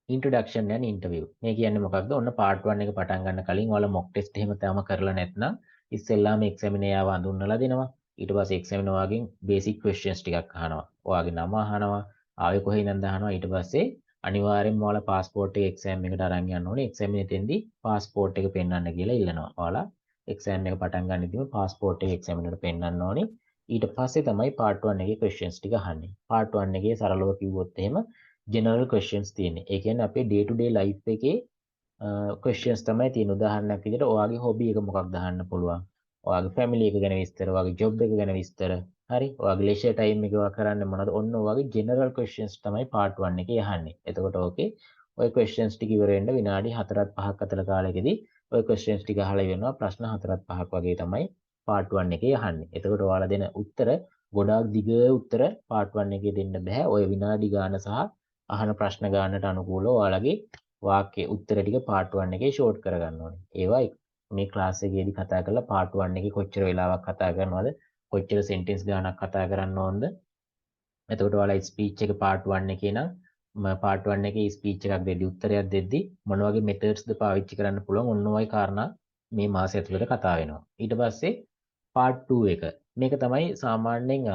Speaker 1: ඉන්ට්‍රොඩක්ෂන් ඇන්ඩ් ඉන්ටර්විව්. මේ කියන්නේ මොකක්ද? ඔන්න පාර්ට් 1 එක පටන් ගන්න කලින් ඔයාලා මොක් ටෙස්ට් එහෙම තාම කරලා නැත්නම් ඉස්සෙල්ලාම එක්සැමිනර් එයාව අඳුන්වලා දෙනවා. ඊට පස්සේ එක්සැමිනර් ඔයාගෙන් බේසික් ක්වෙස්චන්ස් ටිකක් අහනවා. ඔයාගේ නම අහනවා, ආවේ කොහේ ඉඳන්ද අහනවා. ඊට පස්සේ අනිවාර්යෙන්ම ඔයාලා පාස්පෝර්ට් එක එක්සෑම් එකට අරන් යන්න ඕනේ. එක්සැමිනර් එතෙන්දී පාස්පෝර්ට් එක පෙන්වන්න කියලා ඉල්ලනවා. ඔයාලා එක්සෑම් එක පටන් ගන්නෙදිම පාස්පෝර්ට් එක එක්සැමිනර්ට පෙන්වන්න ඕනේ. ඊට පස්සේ තමයි පාර්ට් 1 එකේ ක්වෙස්චන්ස් ටික අහන්නේ. පාර්ට් 1 එකේ සරලව කිව්වොත් එහෙම ජෙනරල් ක්වෙස්චන්ස් තියෙන්නේ. ඒ කියන්නේ අපේ ඩේ ටු ඩේ ලයිෆ් එකේ ක්වෙස්චන්ස් තමයි තියෙන්නේ. උදාහරණයක් විදිහට ඔයාගේ හොබි එක මොකක්ද අහන්න පුළුවන්. ඔයාගේ ෆැමිලි එක ගැන විස්තර, ඔයාගේ ජොබ් එක ගැන විස්තර, හරි? ඔයාගේ ලෙෂර් ටයිම් එක ඔයා කරන්නේ මොනවද? ඔන්න ඔය වගේ ජෙනරල් ක්වෙස්චන්ස් තමයි පාර්ට් 1 එකේ අහන්නේ. එතකොට ඕකේ ඔය ක්වෙස්චන්ස් ටික ඉවර වෙන්න විනාඩි 4ක් 5ක් අතර කාලෙකදී ඔය ක්වෙස්චන්ස් ටික අහලා ඉවරනවා. ප්‍රශ්න 4ක් 5ක් වගේ තමයි පාර්ට් 1 එකේ අහන්නේ. එතකොට ඔයාලා දෙන උත්තර ගොඩාක් දිග උත්තර පාර්ට් 1 එකේ දෙන්න බෑ. ඔය විනාඩි ගාන සහ අහන ප්‍රශ්න ගානට අනුකූලව ඔයාලගේ වාක්‍ය උත්තර ටික පාර්ට් 1 එකේ ෂෝට් කරගන්න ඕනේ. ඒවා මේ ක්ලාස් එකේදී කතා කරලා පාර්ට් 1 එකේ කොච්චර වෙලාවක් කතා කරනවද, කොච්චර සෙන්ටෙන්ස් ගානක් කතා කරන්න ඕනද. එතකොට ඔයාලා ස්පීච් එක පාර්ට් 1 එකේ නම් පාර්ට් 1 එකේ ස්පීච් එකක් දෙද්දි උත්තරයක් දෙද්දි මොන වගේ මෙතඩ්ස්ද පාවිච්චි කරන්න පුළුවන්, ඔන්න ඔය කාරණා මේ මාසය ඇතුළත කතා වෙනවා. ඊට පස්සේ පාර්ට් 2 එක. මේක තමයි සාමාන්‍යයෙන්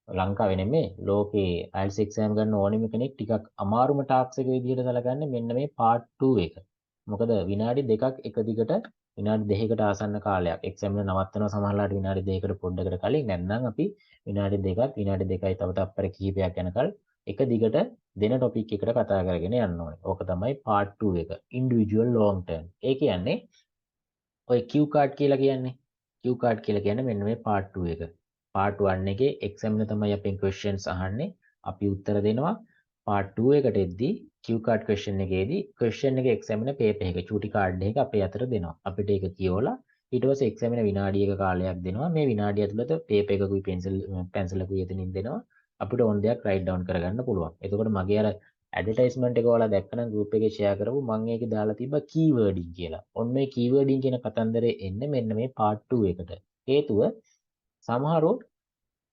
Speaker 1: ලංකාවේ නෙමෙයි ලෝකේ IELTS exam ගන්න ඕනෙම කෙනෙක් ටිකක් අමාරුම ටාස්ක් එක විදිහට සැලකන්නේ මෙන්න මේ පාර්ට් 2 එක. මොකද විනාඩි දෙකක් එක දිගට විනාඩි දෙකකට ආසන්න කාලයක් එක්සෑම් එක නවත්තනවා සමහරලාට විනාඩි දෙකකට පොඩ්ඩකට කලින්, නැත්නම් අපි විනාඩි දෙකත් විනාඩි දෙකයි තව තප්පර කිහිපයක් යනකල් එක දිගට දෙන ටොපික් එකට කතා කරගෙන යන්න ඕනේ. ඕක තමයි පාර්ට් 2 එක. Individual long turn. ඒ කියන්නේ ඔය කියු කාඩ් කියලා කියන්නේ. කියු කාඩ් කියලා කියන්නේ මෙන්න මේ පාර්ට් 2 එක. පාර්ට් 1 එකේ එක්සෑම් එක තමයි අපෙන් ක්වෙස්චන්ස් අහන්නේ. අපි උත්තර දෙනවා. පාර්ට් 2 එකට එද්දී කියු කාඩ් ක්වෙස්චන් එකේදී ක්වෙස්චන් එක එක්සෑම් එක පේපර් එක චූටි කාඩ් එකක අපේ අතට දෙනවා. අපිට ඒක කියවලා ඊට පස්සේ එක්සෑම් එක විනාඩියක කාලයක් දෙනවා. මේ විනාඩිය ඇතුළත පේපර් එකකුයි පෙන්සිල් එකකුයි එතනින් දෙනවා. අපිට ඕන දෙයක් රයිට් ඩවුන් කරගන්න පුළුවන්. එතකොට මගේ අර ඇඩ්වර්ටයිස්මන්ට් එක ඔයාලා දැක්කනම් ගෲප් එකේ ෂෙයා කරපු මං ඒකේ දාලා තිබ්බා කීවර්ඩින් කියලා. ඔන්න මේ කීවර්ඩින් කියන කතන්දරේ එන්නේ මෙන්න මේ පාර්ට් 2 එකට. හේතුව සමහරව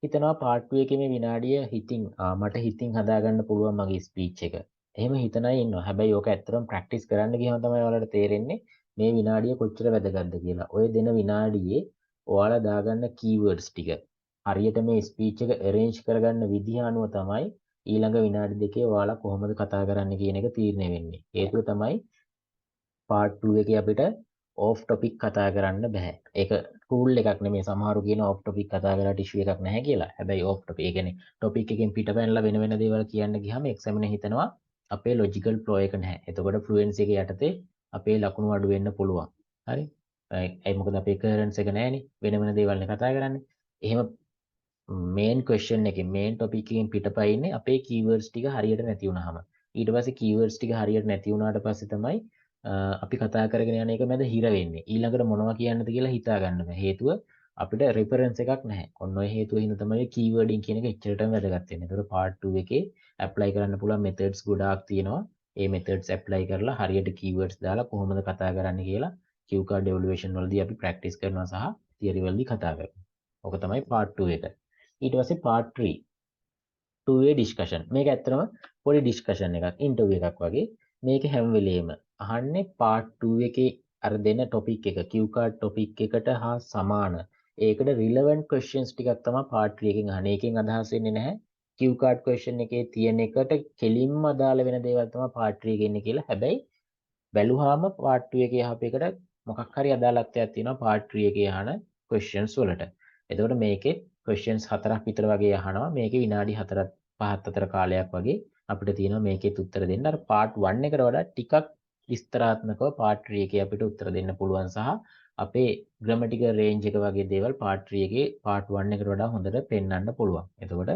Speaker 1: හිතනවා පාර්ට් 2 එකේ මේ විනාඩිය හිතින් මට හිතින් හදාගන්න පුළුවන් මගේ ස්පීච් එක. එහෙම හිතන අය ඉන්නවා. හැබැයි ඕක ඇත්තටම ප්‍රැක්ටිස් කරන්න ගියම තමයි ඔයාලට තේරෙන්නේ මේ විනාඩිය කොච්චර වැදගත්ද කියලා. ඔය දෙන විනාඩියේ ඔයාලා දාගන්න කීවර්ඩ්ස් ටික හරියට මේ ස්පීච් එක ඇරේන්ජ් කරගන්න විදිහ අනුව තමයි ඊළඟ විනාඩි දෙකේ ඔයාලා කොහොමද කතා කරන්න කියන එක තීරණය වෙන්නේ. හේතුව තමයි පාර්ට් 2 එකේ අපිට ඕෆ් ටොපික් කතා කරන්න බෑ. ඒක රූල් එකක් නෙමෙයි. සමහරු කියන ඕෆ් ටොපික් කතා කරලා ඉෂුව එකක් නැහැ කියලා. හැබැයි ඕෆ් ටොපික්, ඒ කියන්නේ ටොපික් එකෙන් පිට පැනලා වෙන වෙන දේවල් කියන්න ගියාම එක්සැමිනර් හිතනවා අපේ ලොජිකල් ෆ්ලෝ එක නැහැ. එතකොට ෆ්ලුවෙන්සි එක යටතේ අපේ ලකුණු අඩු වෙන්න පුළුවන්. හරි? ඒ මොකද අපේ කරන්ස් එක නැහැනේ. වෙන වෙන දේවල් නේ කතා කරන්නේ. එහෙම මේන් ක්වෙස්චන් එකෙන් මේන් ටොපික් එකෙන් පිටපයින්නේ අපේ කීවර්ඩ්ස් ටික හරියට නැති වුනහම. ඊට පස්සේ කීවර්ඩ්ස් ටික හරියට නැති වුණාට පස්සේ තමයි අපි කතා කරගෙන යන එක මැද හිර වෙන්නේ. ඊළඟට මොනවා කියන්නද කියලා හිතා ගන්න බෑ. හේතුව අපිට රෙෆරන්ස් එකක් නැහැ. ඔන්න ඔය හේතුව හින්දා තමයි කීවර්ඩින් කියන එක එච්චරටම වැදගත් වෙන්නේ. ඒතකොට පාර්ට් 2 එකේ ඇප්ලයි කරන්න පුළුවන් මෙතඩ්ස් ගොඩාක් තියෙනවා. ඒ මෙතඩ්ස් ඇප්ලයි කරලා හරියට කීවර්ඩ්ස් දාලා කොහොමද කතා කරන්න කියලා කියු කාඩ් එවලුවේෂන් වලදී අපි ප්‍රැක්ටිස් කරනවා සහ තියරි වලදී කතා කරනවා. ඕක තමයි පාර්ට් 2 එක. ඊට පස්සේ පාර්ට් 3 two way discussion. මේක ඇත්තටම පොඩි ඩිස්කෂන් එකක්, ඉන්ටර්විව් එකක් වගේ. මේක හැම වෙලේම අහන්නේ පාර්ට් 2 එකේ අර දෙන ටොපික් එක, කියු කාඩ් ටොපික් එකට හා සමාන ඒකට රිලෙවන්ට් ක්වෙස්චන්ස් ටිකක් තමයි පාර්ට් 3 එකෙන් අහන්නේ. ඒකෙන් අදහස් වෙන්නේ නැහැ කියු කාඩ් ක්වෙස්චන් එකේ තියෙන එකට කෙලින්ම අදාළ වෙන දේවල් තමයි පාර්ට් 3 එකේ ඉන්නේ කියලා. හැබැයි බැලුවාම පාර්ට් 2 එකේ අහපු එකට මොකක් හරි අදාළත්වයක් තියෙනවා පාර්ට් 3 එකේ අහන ක්වෙස්චන්ස් වලට. එතකොට මේකේ ක්වෙස්චන්ස් 4ක් විතර වගේ අහනවා. මේකේ විනාඩි 4ක් 5ක් අතර කාලයක් වගේ අපිට තියෙනවා මේකෙත් උත්තර දෙන්න. අර පාර්ට් 1 එකට වඩා ටිකක් විස්තරාත්මකව පාර්ට් 3 එකේ අපිට උත්තර දෙන්න පුළුවන් සහ අපේ ග්‍රැමටිකල් රේන්ජ් එක වගේ දේවල් පාර්ට් 3 එකේ පාර්ට් 1 එකට වඩා හොඳට පෙන්වන්න පුළුවන්. එතකොට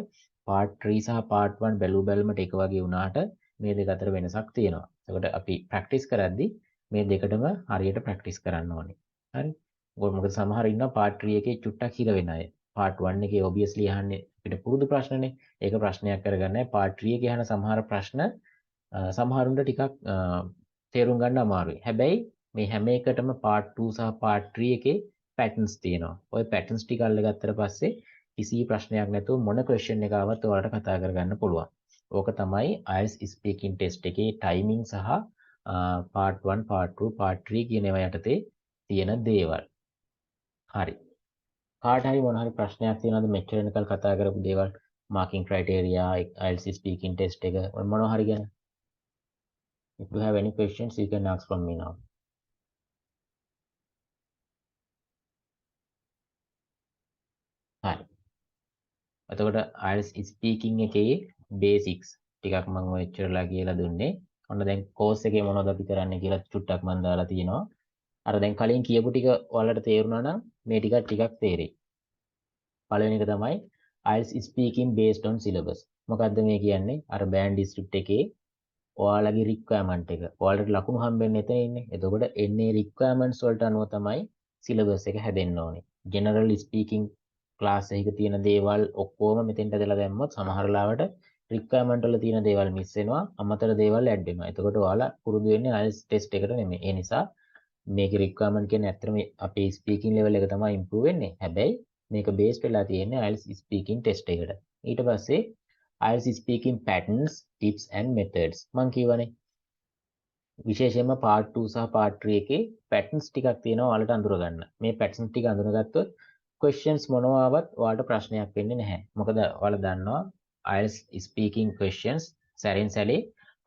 Speaker 1: පාර්ට් 3 සහ පාර්ට් 1 බැලු බැලමට එක වගේ වුණාට මේ දෙක අතර වෙනසක් තියෙනවා. එතකොට අපි ප්‍රැක්ටිස් කරද්දි මේ දෙකටම හරියට ප්‍රැක්ටිස් කරන්න ඕනේ. හරි? මොකද සමහර ඉන්නවා පාර්ට් 3 එකේ චුට්ටක් හිර වෙන අය. පාර්ට් 1 එකේ ඔබ්වියස්ලි අහන්නේ අපිට පුරුදු ප්‍රශ්නනේ. ඒක ප්‍රශ්නයක් කරගන්න නෑ. පාර්ට් 3 එකේ අහන සමහර ප්‍රශ්න සමහරුන්ට ටිකක් තේරුම් ගන්න අමාරුයි. හැබැයි මේ හැම එකටම පාර්ට් 2 සහ පාර්ට් 3 එකේ පැටර්න්ස් තියෙනවා. ඔය පැටර්න්ස් ටික අල්ලගත්තට පස්සේ කිසි ප්‍රශ්නයක් නැතුව මොන ක්වෙස්චන් එක ආවත් ඔයාලට කතා කරගන්න පුළුවන්. ඕක තමයි IELTS speaking test එකේ ටයිමින් සහ පාර්ට් 1, පාර්ට් 2, පාර්ට් 3 කියන ඒවා යටතේ තියෙන දේවල්. හරි. කාට හරි මොන හරි ප්‍රශ්නයක් තියෙනවද මෙච්චර වෙනකල් කතා කරපු දේවල්, මාකින් ක්‍රයිටීරියා, IELTS speaking test එක ඔය මොනවා හරි ගැන? If you have any questions, you can ask from me now. හරි. එතකොට IELTS speaking එකේ බේසික්ස් ටිකක් මම ඔය එච්චරලා කියලා දුන්නේ. ඔන්න දැන් කෝස් එකේ මොනවද අපි කරන්නේ කියලා චුට්ටක් මම දාලා තියෙනවා. අර දැන් කලින් කියපු ටික ඔයාලට තේරුණා නම් මේ ටිකක් ටිකක් තේරෙයි. පළවෙනි එක තමයි IELTS speaking based on syllabus. මොකද්ද මේ කියන්නේ? අර බෑන්ඩ් ස්ක්‍රිප්ට් එකේ ඔයාලගේ රික්වයර්මන්ට් එක. ඔයාලට ලකුණු හම්බෙන්නේ එතන ඉන්නේ. එතකොට එන්නේ රික්වයර්මන්ට්ස් වලට අනුව තමයි සිලබස් එක හැදෙන්න ඕනේ. ජෙනරල් ස්පීකින් ක්ලාස් එකක තියෙන දේවල් ඔක්කොම මෙතෙන්ට ඇදලා දැම්මොත් සමහර ලාවට රික්වයර්මන්ට් වල තියෙන දේවල් මිස් වෙනවා, අමතර දේවල් ඇඩ් වෙනවා. එතකොට ඔයාලා පුරුදු වෙන්නේ IELTS test එකට නෙමෙයි. ඒ නිසා මේකේ රික්වයර්මන්ට් කියන්නේ ඇත්තටම අපේ ස්පීකින් ලෙවල් එක තමයි ඉම්ප්‍රූව් වෙන්නේ. හැබැයි මේක බේස් වෙලා තියෙන්නේ IELTS speaking test එකට. ඊට පස්සේ IELTS speaking patterns, tips and methods. මං කියවනේ විශේෂයෙන්ම part 2 සහ part 3 එකේ patterns ටිකක් තියෙනවා ඔයාලට අඳුර ගන්න. මේ patterns ටික අඳුනගත්තොත් questions මොනවා ආවත් ඔයාලට ප්‍රශ්නයක් වෙන්නේ නැහැ. මොකද ඔයාලා දන්නවා IELTS speaking questions සැරෙන් සැරේ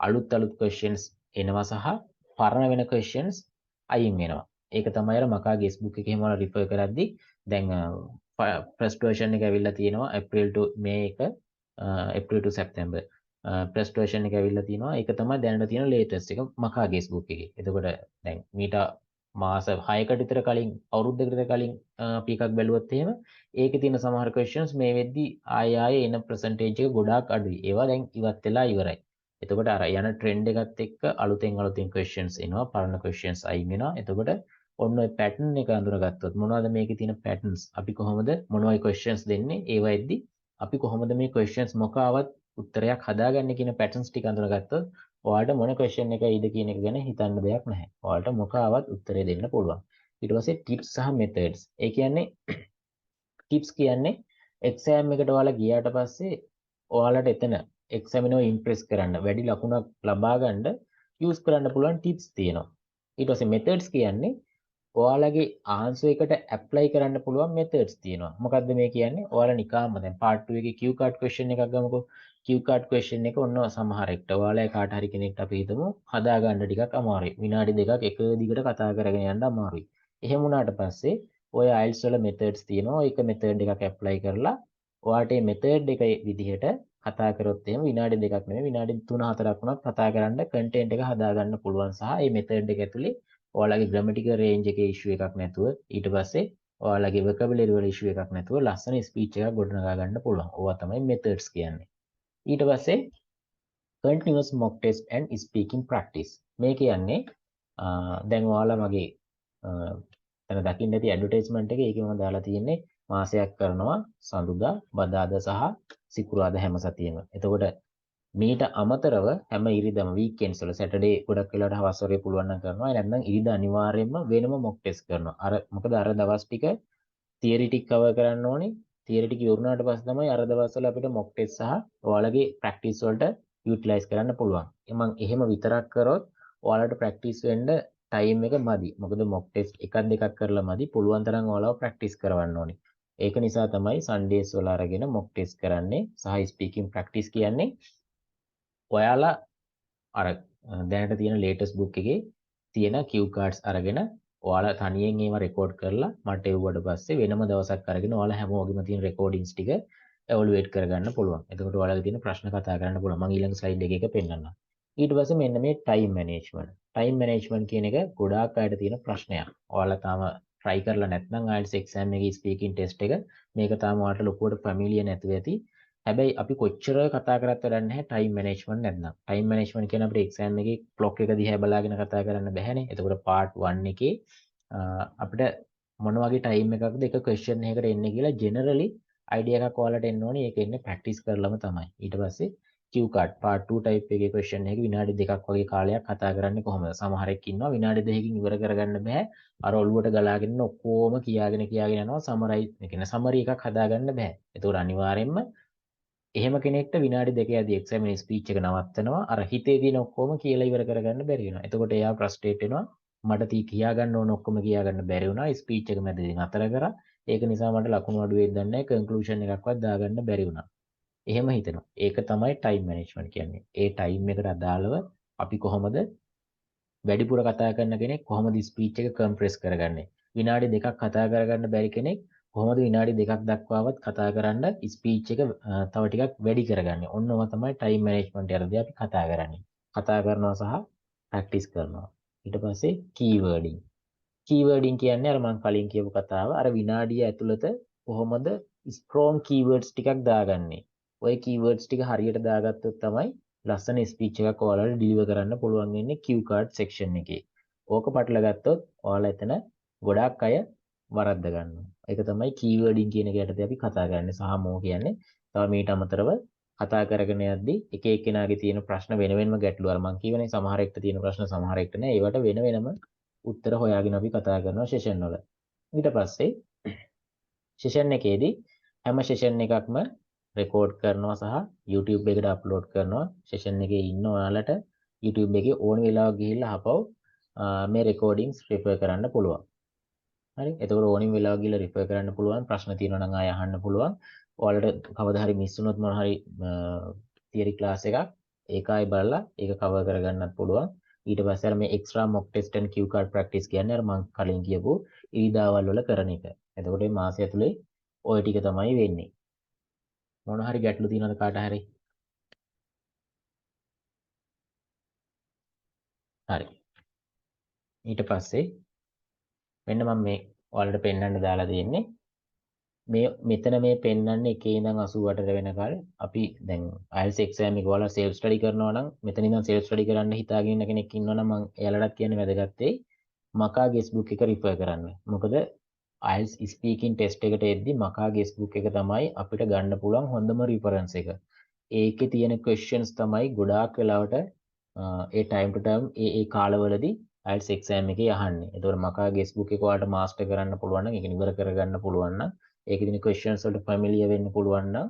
Speaker 1: අලුත් අලුත් questions එනවා සහ පරණ වෙන questions අයින් වෙනවා. ඒක තමයි අර මකා ගෙස්ට් බුක් එකේ එහෙම ඔයාලා රිෆර් කරද්දි දැන් ෆස්ට් වර්ෂන් එක ඇවිල්ලා තියෙනවා April to මේ එක, April to September first version එක ඇවිල්ලා තියෙනවා. ඒක තමයි දැනට තියෙන ලේටස්ට් එක මකා ගෙස්ට් බුක් එකේ. එතකොට දැන් මීට මාස 6කට විතර කලින්, අවුරුද්දකට විතර කලින් අපි එකක් බැලුවොත් එහෙම ඒකේ තියෙන සමහර ක්වෙස්චන්ස් මේ වෙද්දි ආය ආය එන පර්සන්ටේජ් එක ගොඩාක් අඩුයි. ඒවා දැන් ඉවත් වෙලා ඉවරයි. එතකොට අර යන ට්‍රෙන්ඩ් එකත් එක්ක අලුතෙන් අලුතෙන් ක්වෙස්චන්ස් එනවා, පරණ ක්වෙස්චන්ස් අයින් වෙනවා. එතකොට ඔන්න ඔය පැටර්න් එක අඳුරගත්තොත්, මොනවද මේකේ තියෙන පැටර්න්ස්, අපි කොහොමද මොන වගේ ක්වෙස්චන්ස් දෙන්නේ, ඒවා එද්දි අපි කොහොමද මේ ක්වෙස්චන්ස් මොකාවත් උත්තරයක් හදාගන්නේ කියන පැටර්න්ස් ටික අඳුරගත්තොත් ඔයාලට මොන ක්වෙස්චන් එක එයිද කියන එක ගැන හිතන්න දෙයක් නැහැ. ඔයාලට මොකාවත් උත්තරේ දෙන්න පුළුවන්. ඊට පස්සේ ටිප්ස් සහ මෙතඩ්ස්. ඒ කියන්නේ ටිප්ස් කියන්නේ එක්සෑම් එකට ඔයාලා ගියාට පස්සේ ඔයාලට එතන එක්සැමිනර් ඉම්ප්‍රෙස් කරන්න, වැඩි ලකුණක් ලබා ගන්න යූස් කරන්න පුළුවන් ටිප්ස් තියෙනවා. ඊට පස්සේ මෙතඩ්ස් කියන්නේ ඔයාලගේ ආන්සර් එකට ඇප්ලයි කරන්න පුළුවන් මෙතඩ්ස් තියෙනවා. මොකද්ද මේ කියන්නේ? ඔයාලා නිකාම්ම දැන් පාර්ට් 2 එකේ කියු කාඩ් ක්වෙස්චන් එකක් ගමුකෝ. කියු කාඩ් ක්වෙස්චන් එක ඔන්න සමහර එක්ට ඔයාලා කාට හරි කෙනෙක්ට අපි හිතමු හදා ගන්න ටිකක් අමාරුයි. විනාඩි 2ක් එක දිගට කතා කරගෙන යන්න අමාරුයි. එහෙම වුණාට පස්සේ ඔය IELTS වල මෙතඩ්ස් තියෙනවා. ඒක මෙතඩ් එකක් ඇප්ලයි කරලා ඔයාට මේ මෙතඩ් එක විදිහට කතා කරොත් එහෙම විනාඩි 2ක් නෙමෙයි, විනාඩි 3-4ක් වුණත් කතා කරන්න කන්ටෙන්ට් එක හදා ගන්න පුළුවන් සහ මේ මෙතඩ් එක ඇතුලේ ඔයාලගේ ග්‍රැමටිකල් රේන්ජ් එකේ ඉෂුව එකක් නැතුව, ඊට පස්සේ ඔයාලගේ වොකැබුලරි වල ඉෂුව එකක් නැතුව ලස්සන ස්පීච් එකක් ගොඩනගා ගන්න පුළුවන්. ඕවා තමයි මෙතඩ්ස් කියන්නේ. ඊට පස්සේ continuous mock test and speaking practice. මේ කියන්නේ දැන් ඔයාලා මගේ දැන් දකින්න ඇති ඇඩ්වර්ටයිස්මන්ට් එක, ඒකේ මම දාලා තියෙන්නේ මාසයක් කරනවා සඳුදා, බදාදා සහ සිකුරාදා හැම සතියෙම. එතකොට මීට අමතරව හැම ඉරිදම වීකෙන්ඩ්ස් වල සැටර්ඩේ ගොඩක් වෙලාවට හවස් වරේ පුළුවන් නම් කරනවා. නැත්නම් ඉරිදා අනිවාර්යයෙන්ම වෙනම මොක් ටෙස්ට් කරනවා. අර මොකද අර දවස් ටික තියරි ටික කවර් කරන්න ඕනේ. තියරි ටික ඉවර වුණාට පස්සේ තමයි අර දවස්වල අපිට මොක් ටෙස්ට් සහ ඔයාලගේ ප්‍රැක්ටිස් වලට යුටිලයිස් කරන්න පුළුවන්. මං එහෙම විතරක් කරොත් ඔයාලට ප්‍රැක්ටිස් වෙන්න ටයිම් එක මදි. මොකද මොක් ටෙස්ට් එකක් දෙකක් කරලා මදි. පුළුවන් තරම් ඔයාලව ප්‍රැක්ටිස් කරවන්න ඕනේ. ඒක නිසා තමයි සන්ඩේස් වල අරගෙන මොක් ටෙස්ට් කරන්නේ සහ ස්පීකින් ප්‍රැක්ටිස් කියන්නේ ඔයාලා අර දැනට තියෙන ලේටස්ට් බුක් එකේ තියෙන කියු කාඩ්ස් අරගෙන ඔයාලා තනියෙන් ඒවා රෙකෝඩ් කරලා මට එව්වට පස්සේ වෙනම දවසක් අරගෙන ඔයාලා හැමෝගෙම තියෙන රෙකෝඩින්ග්ස් ටික එවලුවේට් කරගන්න පුළුවන්. එතකොට ඔයාලගේ තියෙන ප්‍රශ්න කතා කරන්න පුළුවන්. මම ඊළඟ ස්ලයිඩ් එකේ එක පෙන්නන්නම්. ඊට පස්සේ මෙන්න මේ ටයිම් මැනේජ්මන්ට්. ටයිම් මැනේජ්මන්ට් කියන එක ගොඩාක් අයට තියෙන ප්‍රශ්නයක්. ඔයාලා තාම try කරලා නැත්නම් IELTS exam එකේ ස්පීකින් ටෙස්ට් එක මේක තාම ඔයාලට ලොකුවට ෆැමිලියර් නැතුව ඇති. හැබැයි අපි කොච්චර කතා කරත් වැඩක් නැහැ ටයිම් මැනේජ්මන්ට් නැත්නම්. ටයිම් මැනේජ්මන්ට් කියන්නේ අපිට එක්සෑම් එකේ ක්ලොක් එක දිහා බලාගෙන කතා කරන්න බැහැනේ. එතකොට පාර්ට් 1 එකේ අපිට මොන වගේ ටයිම් එකක්ද එක ක්වෙස්චන් එකකට එන්නේ කියලා ජෙනරලි අයිඩියා එකක් ඔයාලට එන්න ඕනේ. ඒක එන්නේ ප්‍රැක්ටිස් කරලම තමයි. ඊට පස්සේ කියු කාඩ් පාර්ට් 2 ටයිප් එකේ ක්වෙස්චන් එකක විනාඩි 2ක් වගේ කාලයක් කතා කරන්නේ කොහොමද? සමහරෙක් ඉන්නවා විනාඩි 2කින් ඉවර කරගන්න බෑ. අර ඔළුවට ගලාගෙන ඉන්න ඔක්කොම කියාගෙන කියාගෙන යනවා, සමරයි, ඒ කියන්නේ සමරි එකක් හදාගන්න බෑ. ඒතකොට අනිවාර්යෙන්ම එහෙම කෙනෙක්ට විනාඩි 2 යදී එක්සෑමිනර් ස්පීච් එක නවත්තනවා. අර හිතේ තියෙන ඔක්කොම කියලා ඉවර කරගන්න බැරි වෙනවා. එතකොට එයා ෆ්‍රස්ට්‍රේට් වෙනවා. මට තී කියා ගන්න ඕන ඔක්කොම කියා ගන්න බැරි වුණා. ස්පීච් එක මැදදී නතර කරා. ඒක නිසා මට ලකුණු අඩු වෙයිද දන්නේ නැහැ. කන්ක්ලූෂන් එකක්වත් දාගන්න බැරි වුණා. එහෙම හිතෙනවා. ඒක තමයි ටයිම් මැනේජ්මන්ට් කියන්නේ. ඒ ටයිම් එකට අදාළව අපි කොහොමද වැඩිපුර කතා කරන කෙනෙක් කොහොමද ස්පීච් එක කම්ප්‍රෙස් කරගන්නේ? විනාඩි 2ක් කතා කරගන්න බැරි කෙනෙක් කොහොමද විනාඩි 2ක් දක්වාවත් කතා කරන්න ස්පීච් එක තව ටිකක් වැඩි කරගන්නේ? ඔන්න ඔය තමයි ටයිම් මැනේජ්මන්ට් යටතේ අපි කතා කරන්නේ. කතා කරනවා සහ ප්‍රැක්ටිස් කරනවා. ඊට පස්සේ කීවර්ඩින්. කීවර්ඩින් කියන්නේ අර මං කලින් කියපු කතාව, අර විනාඩිය ඇතුළත කොහොමද ස්ට්‍රෝං කීවර්ඩ්ස් ටිකක් දාගන්නේ. ඔය කීවර්ඩ්ස් ටික හරියට දාගත්තොත් තමයි ලස්සන ස්පීච් එකක් ඔයාලට ඩිලිවර් කරන්න පුළුවන් වෙන්නේ කියු කාඩ් සෙක්ෂන් එකේ. ඕක පටල ගත්තොත් ඔයාලා එතන ගොඩාක් අය වරද්ද ගන්නවා. ඒක තමයි කීවර්ඩින් කියන එක යටතේ අපි කතා කරන්නේ. සහ මෝ කියන්නේ තව මීට අමතරව කතා කරගෙන යද්දි එක එක්කෙනාගේ තියෙන ප්‍රශ්න වෙන වෙනම ගැටලු, අර මං කියවනේ සමහර එක්ට තියෙන ප්‍රශ්න සමහර එක්ට නෑ, ඒවට වෙන වෙනම උත්තර හොයාගෙන අපි කතා කරනවා සෙෂන් වල. ඊට පස්සේ සෙෂන් එකේදී හැම සෙෂන් එකක්ම රෙකෝඩ් කරනවා සහ YouTube එකට අප්ලෝඩ් කරනවා. සෙෂන් එකේ ඉන්න ඔයාලට YouTube එකේ ඕන වෙලාවක ගිහිල්ලා ආපහු මේ රෙකෝඩින්ග්ස් රිෆර් කරන්න පුළුවන්. හරි. එතකොට ඕනිම වෙලාවක ගිහිල්ලා රිෆර් කරන්න පුළුවන්. ප්‍රශ්න තියෙනවා නම් ආය අහන්න පුළුවන්. ඔයාලට කවදා හරි මිස් වුණොත් මොන හරි තියරි ක්ලාස් එකක් ඒක ආයි බලලා ඒක කවර් කරගන්නත් පුළුවන්. ඊට පස්සේ අර මේ extra mock test and cue card practice කියන්නේ අර මං කලින් කියපු ඉරිදාවල් වල කරන එක. එතකොට මේ මාසය ඇතුලේ ඔය ටික තමයි වෙන්නේ. මොන හරි ගැටලු තියෙනවද කාට හරි? හරි. ඊට පස්සේ මෙන්න මම මේ ඔයාලට පෙන්වන්න දාලා තියෙන්නේ මේ මෙතන මේ පෙන්වන්නේ එකේ ඉඳන් 88 වෙනකල් අපි දැන් IELTS exam එක ඔයාලා සෙල්ෆ් ස්ටඩි කරනවා නම් මෙතන ඉඳන් සෙල්ෆ් ස්ටඩි කරන්න හිතාගෙන ඉන්න කෙනෙක් ඉන්නවා නම් මම එයාලටත් කියන්නේ වැදගත් වෙයි මකා ගෙස් බුක් එක රිෆර් කරන්න. මොකද IELTS speaking test එකට එද්දි මකා ගෙස් බුක් එක තමයි අපිට ගන්න පුළුවන් හොඳම රිෆරන්ස් එක. ඒකේ තියෙන questions තමයි ගොඩාක් වෙලාවට ඒ time to time A A කාලවලදී IELTS exam එකේ අහන්නේ. ඒතකොට මකා ගෙස් බුක් එක ඔයාලට මාස්ටර් කරන්න පුළුවන් නම්, ඒක ඉවර කරගන්න පුළුවන් නම්, ඒකේ තියෙන questions වලට ෆැමිලියර් වෙන්න පුළුවන් නම්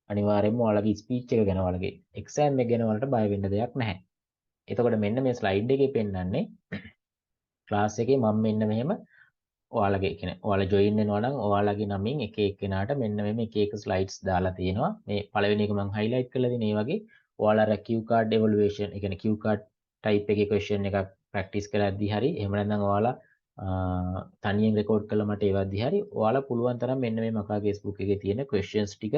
Speaker 1: අනිවාර්යයෙන්ම ඔයාලගේ ස්පීච් එක ගැන, ඔයාලගේ එක්සෑම් එක ගැන ඔයාලට බය වෙන්න දෙයක් නැහැ. එතකොට මෙන්න මේ ස්ලයිඩ් එකේ පෙන්වන්නේ ක්ලාස් එකේ මම මෙන්න මෙහෙම ඔයාලගේ කියන්නේ ඔයාලා ජොයින් වෙනවා නම් ඔයාලගේ නමින් එක එක්කෙනාට මෙන්න මෙහෙම එක එක ස්ලයිඩ්ස් දාලා තියෙනවා. මේ පළවෙනි එක මම හයිලයිට් කරලා තියෙන. ඒ වගේ ඔයාලා අර කියු කාඩ් එවලුවේෂන්, ඒ කියන්නේ කියු කාඩ් ටයිප් එකේ ක්වෙස්චන් එකක් ප්‍රැක්ටිස් කරද්දී හරි, එහෙම නැත්නම් ඔයාලා තනියෙන් රෙකෝඩ් කරලා මට ඒවද්දි හරි ඔයාලා පුළුවන් තරම් මෙන්න මේ මකා ෆේස්බුක් එකේ තියෙන ක්වෙස්චන්ස් ටික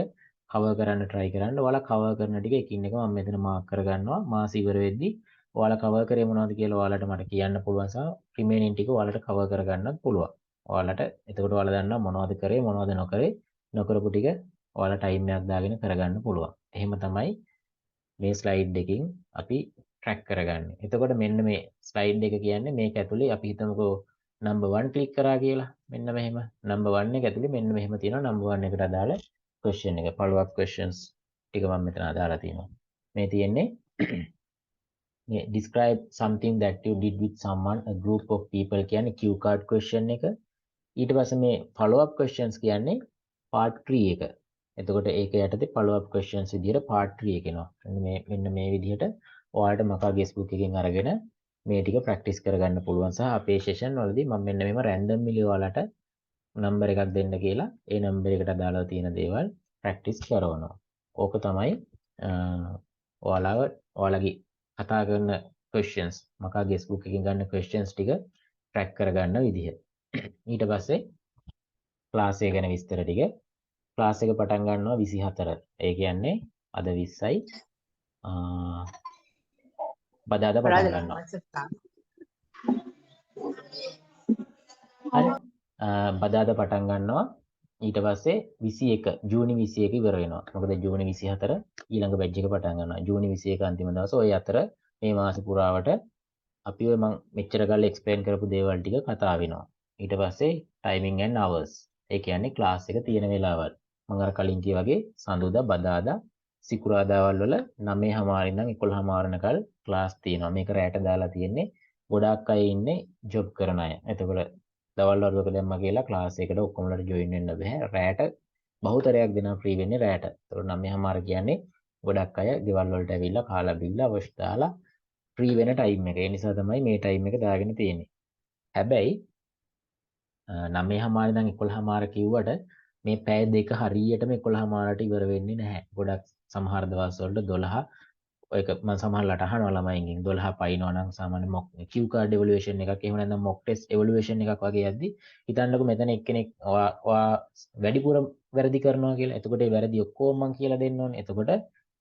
Speaker 1: කවර් කරන්න try කරන්න. ඔයාලා කවර් කරන ටික එකින් එක මම මෙතන මාක් කරගන්නවා. මාස ඉවර වෙද්දි ඔයාලා කවර් කරේ මොනවද කියලා ඔයාලට මට කියන්න පුළුවන් සහ රිමේනින් ටික ඔයාලට කවර් කරගන්නත් පුළුවන්. ඔයාලට එතකොට ඔයාලා දන්නවා මොනවද කරේ මොනවද නොකරේ, නොකරපු ටික ඔයාලා ටයිම් එකක් දාගෙන කරගන්න පුළුවන්. එහෙම තමයි මේ ස්ලයිඩ් එකකින් අපි ට්‍රැක් කරගන්නේ. එතකොට මෙන්න මේ ස්ලයිඩ් එක කියන්නේ මේක ඇතුලේ අපි හිතමුකෝ නම්බර් 1 ක්ලික් කරා කියලා. මෙන්න මෙහෙම නම්බර් 1 එක ඇතුලේ මෙන්න මෙහෙම තියෙනවා නම්බර් 1 එකට අදාළ ක්වෙස්චන් එක. ෆලෝ අප් ක්වෙස්චන්ස් ටික මම මෙතන අදාළා තියෙනවා. මේ තියෙන්නේ මේ describe something that you did with someone, a group of people කියන්නේ cue card question එක. ඊට පස්සේ මේ follow up questions කියන්නේ part 3 එක. එතකොට ඒක යටතේ follow up questions විදිහට part 3 එක එනවා. මෙන්න මේ විදිහට ඔයාලට මකා ෆේස්බුක් එකෙන් අරගෙන මේ ටික ප්‍රැක්ටිස් කරගන්න පුළුවන් සහ අපේ සෙෂන් වලදී මම මෙන්න මෙහෙම රැන්ඩම්ලි ඔයාලට නම්බර් එකක් දෙන්න කියලා ඒ නම්බර් එකට අදාළව තියෙන දේවල් ප්‍රැක්ටිස් කරනවා. ඕක තමයි ඔයාලගේ කතා කරන questions මකා ෆේස්බුක් එකෙන් ගන්න questions ටික ට්‍රැක් කරගන්න විදිහ. ඊට පස්සේ ක්ලාස් එක ගැන විස්තර ටික. ක්ලාස් එක පටන් ගන්නවා 24. ඒ කියන්නේ අද 20යි. බදාදා පටන් ගන්නවා. හරි. බදාදා පටන් ගන්නවා. ඊට පස්සේ 21 ජූනි 21 ඉවර වෙනවා. මොකද ජූනි 24 ඊළඟ බැච් එක පටන් ගන්නවා. ජූනි 21 අන්තිම දවස. ඔය අතර මේ මාස පුරාවට අපි ඔය මං මෙච්චර කල් එක්ස්ප්ලেইন කරපු දේවල් ටික කතා වෙනවා. ඊට පස්සේ ටයිමින් ඇන්ඩ් අවර්ස්. ඒ කියන්නේ ක්ලාස් එක තියෙන වෙලාවල්. මං අර කලින් කිව්වා වගේ සඳුදා බදාදා සිකුරාදාවල් වල 9:30 ඉඳන් 11:30 වෙනකල් ක්ලාස් තියෙනවා. මේක රැට දාලා තියෙන්නේ. ගොඩාක් අය ඉන්නේ ජොබ් කරන අය. එතකොට දවල් වරුවක දැම්මා කියලා ක්ලාස් එකට ඔක්කොමලට ජොයින් වෙන්න බෑ. රැට බහුතරයක් දෙනා ෆ්‍රී වෙන්නේ රැට. එතකොට 9:30 කියන්නේ ගොඩක් අය ගෙවල් වලට ඇවිල්ලා කාලා බීලා වොෂ් දාලා ෆ්‍රී වෙන ටයිම් එක. ඒ නිසා තමයි මේ ටයිම් එක දාගෙන තියෙන්නේ. හැබැයි 9:30 ඉඳන් 11:30 කිව්වට මේ පැය දෙක හරියටම 11:30ට ඉවර වෙන්නේ නැහැ. ගොඩක් සමහර දවස් වලට 12 ඔයක මම සමහරලාට අහනවා ළමයින්ගෙන් 12 පයින්නවා නම් සාමාන්‍ය මොක් කියු කාඩ් එවලුවේෂන් එකක් එහෙම නැත්නම් මොක් ටෙස්ට් එවලුවේෂන් එකක් වගේ යද්දි හිතන්නකෝ මෙතන එක්කෙනෙක් ඔයා වැඩිපුර වැරදි කරනවා කියලා. එතකොට ඒ වැරදි ඔක්කොම මං කියලා දෙන්න ඕනේ. එතකොට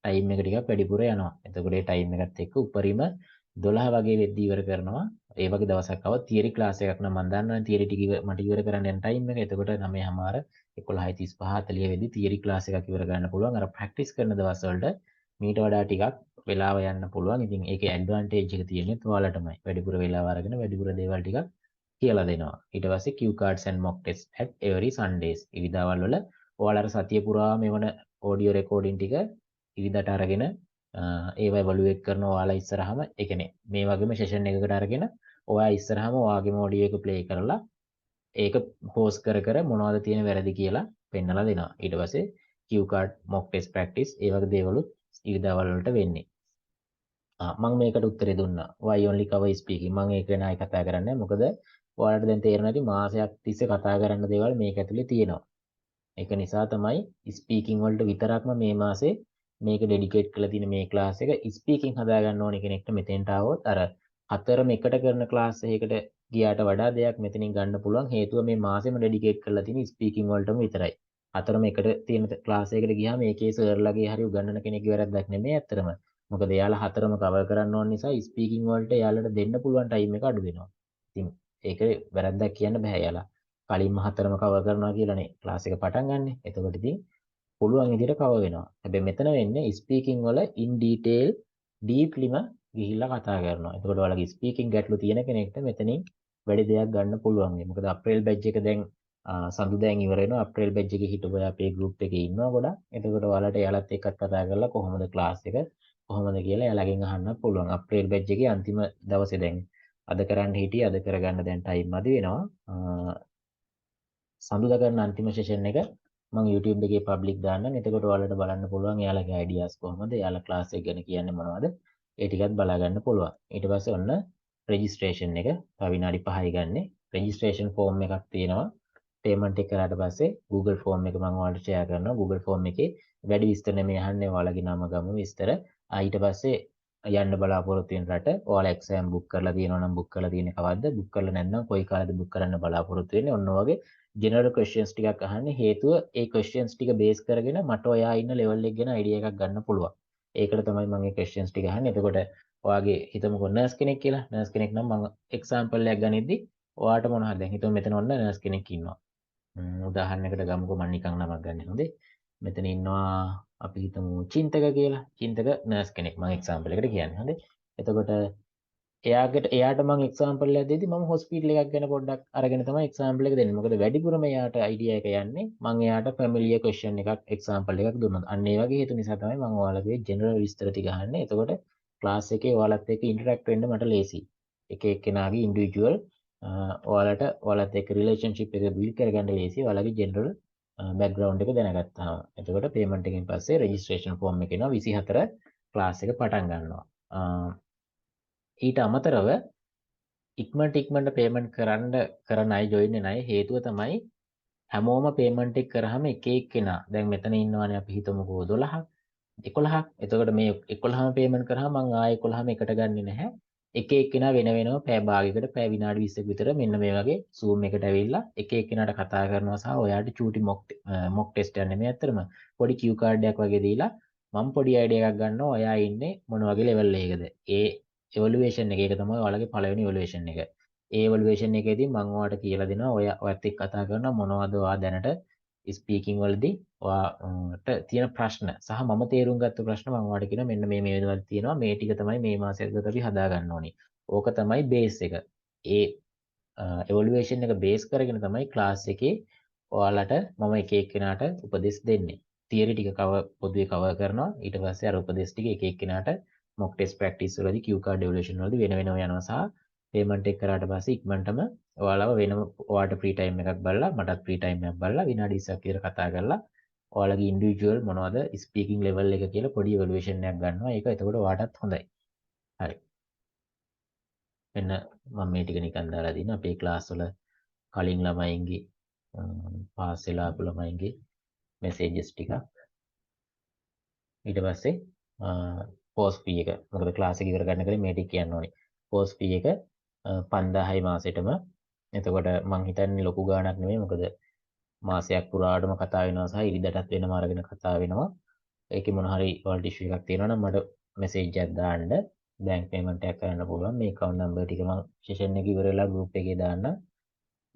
Speaker 1: ටයිම් එක ටිකක් වැඩිපුර යනවා. එතකොට ඒ ටයිම් එකත් එක්ක උපරිම 12 වගේ වෙද්දී ඉවර කරනවා. ඒ වගේ දවසක් ආවොත් තියරි ක්ලාස් එකක් නම් මම දන්නවනේ තියරි ටික මට ඉවර කරන්න යන ටයිම් එක. එතකොට 9:30 11:35 40 වෙද්දී තියරි ක්ලාස් එකක් ඉවර කරන්න පුළුවන්. අර ප්‍රැක්ටිස් කරන දවස් වලට මීට වඩා ටිකක් වෙලාව යන්න පුළුවන්. ඉතින් ඒකේ ඇඩ්වාන්ටේජ් එක තියෙන්නේ ඔයාලටමයි. වැඩිපුර වෙලාව අරගෙන වැඩිපුර දේවල් ටිකක් කියලා දෙනවා. ඊට පස්සේ cue cards and mock test at every Sundays. ඉරිදාවල් වල ඔයාලා අර සතිය පුරාම එවන ඔඩියෝ රෙකෝඩින් ටික ඉරිදාට අරගෙන ඒවා එවලුවේට් කරන ඔයාලා ඉස්සරහම, ඒ කියන්නේ මේ වගේම සෙෂන් එකකට අරගෙන ඔයා ඉස්සරහම ඔයාගේම ඔඩියෝ එක ප්ලේ කරලා ඒක පෝස් කර කර මොනවද තියෙන වැරදි කියලා පෙන්නලා දෙනවා. ඊට පස්සේ cue card, mock test practice ඒ වගේ දේවලුත් ඉරිදාවල් වලට වෙන්නේ. මං මේකට උත්තරේ දුන්නා. Why only cover speaking? මං ඒක ගැන ආයි කතා කරන්නේ නැහැ. මොකද ඔයාලට දැන් තේරෙනවා ඇති මාසයක් තිස්සේ කතා කරන්න දේවල් මේක ඇතුලේ තියෙනවා. ඒක නිසා තමයි ස්පීකින් වලට විතරක්ම මේ මාසේ මේක ඩෙඩිකේට් කරලා තියෙන මේ ක්ලාස් එක. ස්පීකින් හදාගන්න ඕන කෙනෙක්ට මෙතෙන්ට ආවොත් අර හතරම එකට කරන ක්ලාස් එකකට ගියාට වඩා දෙයක් මෙතනින් ගන්න පුළුවන්. හේතුව මේ මාසෙම ඩෙඩිකේට් කරලා තියෙන ස්පීකින් වලටම විතරයි. හතරම එකට තියෙන ක්ලාස් එකකට ගියාම ඒකේ සර්ලගේ හරි උගන්වන කෙනෙක්ගේ වැරද්දක් නෙමෙයි ඇත්තටම. මොකද එයාලා හතරම කවර් කරන්න ඕන නිසා ස්පීකින් වලට එයාලට දෙන්න පුළුවන් ටයිම් එක අඩු වෙනවා. ඉතින් ඒක වැරද්දක් කියන්න බෑ. එයාලා කලින්ම හතරම කවර් කරනවා කියලානේ ක්ලාස් එක පටන් ගන්නෙ. එතකොට ඉතින් පුළුවන් විදිහට කවර් වෙනවා. හැබැයි මෙතන වෙන්නේ ස්පීකින් වල ඉන් ඩීටේල් ඩීප්ලිම ගිහිල්ලා කතා කරනවා. එතකොට ඔයාලගේ ස්පීකින් ගැටලු තියෙන කෙනෙක්ට මෙතනින් වැඩි දෙයක් ගන්න පුළුවන් වෙයි. මොකද අප්‍රේල් බැච් එක දැන් සඳු දැන් ඉවර වෙනවා. අප්‍රේල් බැච් එකේ හිටපු අය අපේ ගෲප් එකේ ඉන්නවා ගොඩක්. එතකොට ඔයාලට එයාලත් එක්කත් කතා කරලා කොහොමද ක්ලාස් එක කොහොමද කියලා එයාලගෙන් අහන්නත් පුළුවන්. අප්‍රේල් බැච් එකේ අන්තිම දවසේ දැන් අද කරන්න හිටියේ, අද කරගන්න දැන් ටයිම් මදි වෙනවා. සඳුදා කරන අන්තිම සෙෂන් එක මම YouTube එකේ පබ්ලික් දාන්නම්. එතකොට ඔයාලට බලන්න පුළුවන් එයාලගේ අයිඩියාස් කොහොමද, එයාලා ක්ලාස් එක ගැන කියන්නේ මොනවද, ඒ ටිකත් බලා ගන්න පුළුවන්. ඊට පස්සේ ඔන්න රෙජිස්ට්‍රේෂන් එක තව විනාඩි 5යි ගන්නෙ. රෙජිස්ට්‍රේෂන් ෆෝම් එකක් තියෙනවා. පේමන්ට් එක කරාට පස්සේ Google form එක මම ඔයාලට ෂෙයා කරනවා. Google form එකේ වැඩි විස්තර නෙමෙයි අහන්නේ, ඔයාලගේ නම ගම විස්තර. ඊට පස්සේ යන්න බලාපොරොත්තු වෙන රට, ඔයාලා එක්සෑම් බුක් කරලා තියෙනවා නම් බුක් කරලා තියෙන්නේ කවද්ද, බුක් කරලා නැත්නම් කොයි කාලෙද බුක් කරන්න බලාපොරොත්තු වෙන්නේ, ඔන්න ඔය වගේ ජෙනරල් ක්වෙස්චන්ස් ටිකක් අහන්නේ. හේතුව ඒ ක්වෙස්චන්ස් ටික බේස් කරගෙන මට ඔයා ඉන්න ලෙවල් එක ගැන අයිඩියා එකක් ගන්න පුළුවන්. ඒකට තමයි මම මේ ක්වෙස්චන්ස් ටික අහන්නේ. එතකොට ඔයාගේ හිතමුකෝ නර්ස් කෙනෙක් කියලා. නර්ස් කෙනෙක් නම් මම එක්සැම්පල් එකක් ගනිද්දි ඔයාට මොන හරි දැන් හිතමු මෙතන ඔන්න නර්ස් කෙනෙක් ඉන්නවා. උදාහරණයකට ගමුකෝ මම නිකන් නමක් ගන්න හොඳේ. මෙතන ඉන්නවා අපි හිතමු චින්තක කියලා. චින්තක නර්ස් කෙනෙක් මම එක්සැම්පල් එකට කියන්නේ හොඳේ. එතකොට එයාට මං එක්සැම්පල් එකක් දෙද්දි මම හොස්පිටල් එකක් ගැන පොඩ්ඩක් අරගෙන තමයි එක්සැම්පල් එක දෙන්නේ. මොකද වැඩිපුරම එයාට අයිඩියා එක යන්නේ මං එයාට ෆැමිලියර් ක්වෙස්චන් එකක් එක්සැම්පල් එකක් දුන්නොත්. අන්න ඒ වගේ හේතු නිසා තමයි මං ඔයාලගේ ජෙනරල් විස්තර ටික අහන්නේ. එතකොට ක්ලාස් එකේ ඔයාලත් එක්ක ඉන්ටරැක්ට් වෙන්න මට ලේසියි. එක එක්කෙනාගේ ඉන්ඩිවිජුවල් ඔයාලට ඔයාලත් එක්ක රිලේෂන්ෂිප් එක බිල්ඩ් කරගන්න ලේසියි ඔයාලගේ ජෙනරල් බැක්ග්‍රවුන්ඩ් එක දැනගත්තාම. එතකොට පේමන්ට් එකෙන් පස්සේ රෙජිස්ට්‍රේෂන් ෆෝම් එක එනවා. 24 ක්ලාස් එක පටන් ගන්නවා. ඊට අමතරව ඉක්මනට ඉක්මනට පේමන්ට් කරන්න කරන අය ජොයින් වෙන අය හේතුව තමයි හැමෝම පේමන්ට් එක කරාම එක එක්කෙනා දැන් මෙතන ඉන්නවනේ අපි හිතමුකෝ 12ක් 11ක්. එතකොට මේ 11ම පේමන්ට් කරාම මං ආයෙ 11ම එකට ගන්නෙ නැහැ. එක එක්කෙනා වෙන වෙනම පැය භාගයකට පැය විනාඩි 20ක විතර මෙන්න මේ වගේ Zoom එකට ඇවිල්ලා එක එක්කෙනාට කතා කරනවා සහ ඔයාට චූටි මොක් ටෙස්ට් එකක් නෙමෙයි ඇත්තටම පොඩි කියු කාඩ් එකක් වගේ දීලා මං පොඩි අයිඩියා එකක් ගන්නවා ඔයා ඉන්නේ මොන වගේ ලෙවල් එකකද. ඒ එවලුවේෂන් එක, ඒක තමයි ඔයාලගේ පළවෙනි එවලුවේෂන් එක. ඒ එවලුවේෂන් එකේදී මං ඔයාලට කියලා දෙනවා, ඔයත් එක්ක කතා කරනවා මොනවද ඔයා දැනට ස්පීකින් වලදී ඔයාට තියෙන ප්‍රශ්න සහ මම තේරුම් ගත්ත ප්‍රශ්න මං ඔයාලට කියනවා මෙන්න මේ මේ දේවල් තියෙනවා, මේ ටික තමයි මේ මාසෙ ඇතුළත අපි හදා ගන්න ඕනේ. ඕක තමයි බේස් එක. ඒ එවලුවේෂන් එක බේස් කරගෙන තමයි ක්ලාස් එකේ ඔයාලට මම එක එක්කෙනාට උපදෙස් දෙන්නේ. තියරි ටික පොදුවේ කවර් කරනවා. ඊට පස්සේ අර උපදෙස් ටික එක එක්කෙනාට මොක් ටෙස්ට් ප්‍රැක්ටිස් වලදී කියු කාඩ් එවලුවේෂන් වලදී වෙන වෙනම යනවා සහ පේමන්ට් එක කරාට පස්සේ ඉක්මනටම ඔයාලව වෙනම ඔයාට ෆ්‍රී ටයිම් එකක් බලලා මටත් ෆ්‍රී ටයිම් එකක් බලලා විනාඩි 20ක් විතර කතා කරලා ඔයාලගේ ඉන්ඩිවිජුවල් මොනවද ස්පීකින් ලෙවල් එක කියලා පොඩි එවලුවේෂන් එකක් ගන්නවා. ඒක එතකොට ඔයාටත් හොඳයි. හරි. මෙන්න මම මේ ටික නිකන් දාලා දිනවා. අපේ ක්ලාස් වල කලින් ළමයින්ගේ පාස් වෙලා ආපු ළමයින්ගේ මෙසේජස් ටිකක්. ඊට පස්සේ කෝස් ෆී එක. මොකද ක්ලාස් එක ඉවර ගන්න කලින් මේ ටික කියන්න ඕනේ. කෝස් ෆී එක 5000යි මාසෙටම. එතකොට මං හිතන්නේ ලොකු ගාණක් නෙමෙයි. මොකද මාසයක් පුරාටම කතා වෙනවා සහ ඉරිදටත් වෙනම අරගෙන කතා වෙනවා. ඒකේ මොන හරි ඔයාලට ඉෂුව එකක් තියෙනවා නම් මට මැසේජ් එකක් දාන්න. බැංක් පේමන්ට් එකක් කරන්න පුළුවන්. මේ ඇකවුන්ට් නම්බර් ටික මං සෙෂන් එක ඉවර වෙලා ගෲප් එකේ දාන්න.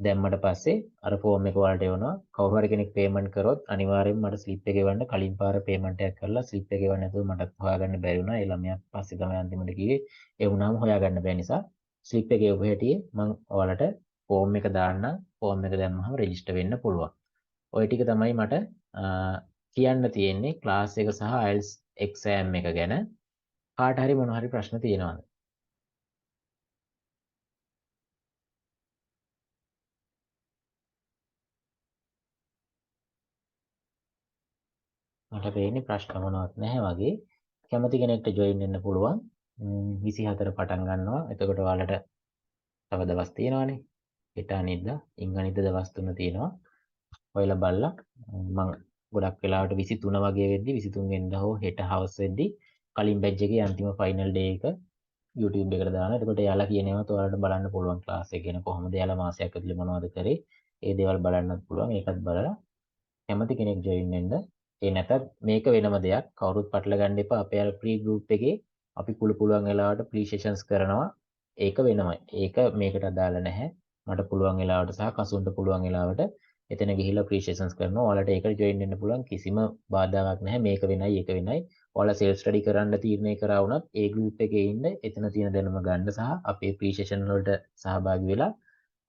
Speaker 1: දැම්මට පස්සේ අර ෆෝම් එක ඔයාලට එවනවා. කවුරු හරි කෙනෙක් පේමන්ට් කරොත් අනිවාර්යයෙන්ම මට ස්ලිප් එක එවන්න. කලින් පාර පේමන්ට් එකක් කරලා ස්ලිප් එක එවන්න නැතුව මටත් හොයාගන්න බැරි වුණා. ඒ ළමයා පස්සේ තමයි අන්තිමට කිව්වේ ඒ වුණාම හොයාගන්න බැහැ නිසා ස්ලිප් එක එවපු හැටියේ මං ඔයාලට ෆෝම් එක දාන්නම්. ෆෝම් එක දැම්මහම රෙජිස්ටර් වෙන්න පුළුවන්. ඔය ටික තමයි මට කියන්න තියෙන්නේ ක්ලාස් එක සහ IELTS exam එක ගැන. කාට හරි මොන හරි ප්‍රශ්න තියෙනවද? මට පේන්නේ ප්‍රශ්න මොනවත් නැහැ වගේ. කැමති කෙනෙක්ට ජොයින් වෙන්න පුළුවන්. 24 පටන් ගන්නවා. එතකොට ඔයාලට තව දවස් තියෙනවානේ. හෙට අනිද්දා, ඉං අනිද්දා දවස් තුන තියෙනවා. ඔයාලා බලලා මං ගොඩක් වෙලාවට 23 වගේ වෙද්දි 23 වෙනිදා හෝ හෙට හවස වෙද්දි කලින් බැච් එකේ අන්තිම ෆයිනල් ඩේ එක YouTube එකට දානවා. එතකොට එයාලා කියන ඒවාත් ඔයාලට බලන්න පුළුවන් ක්ලාස් එක ගැන කොහොමද එයාලා මාසයක් ඇතුලේ මොනවද කරේ. ඒ දේවල් බලන්නත් පුළුවන්. ඒකත් බලලා කැමති කෙනෙක් ජොයින් වෙන්න. ඒ නැතත් මේක වෙනම දෙයක්. කවුරුත් පටල ගන්න එපා. අපේ අර ප්‍රී ගෲප් එකේ අපි පුළුවන් වෙලාවට ප්‍රී සෙෂන්ස් කරනවා. ඒක වෙනමයි. ඒක මේකට අදාළ නැහැ. මට පුළුවන් වෙලාවට සහ කසුන්ට පුළුවන් වෙලාවට එතන ගිහිල්ලා ප්‍රී සෙෂන්ස් කරනවා. ඔයාලට ඒකට ජොයින් වෙන්න පුළුවන්. කිසිම බාධාවක් නැහැ. මේක වෙනයි ඒක වෙනයි. ඔයාලා සෙල්ෆ් ස්ටඩි කරන්න තීරණය කරා වුණත් ඒ ගෲප් එකේ ඉන්න එතන තියෙන දැනුම ගන්න සහ අපේ ප්‍රී සෙෂන් වලට සහභාගී වෙලා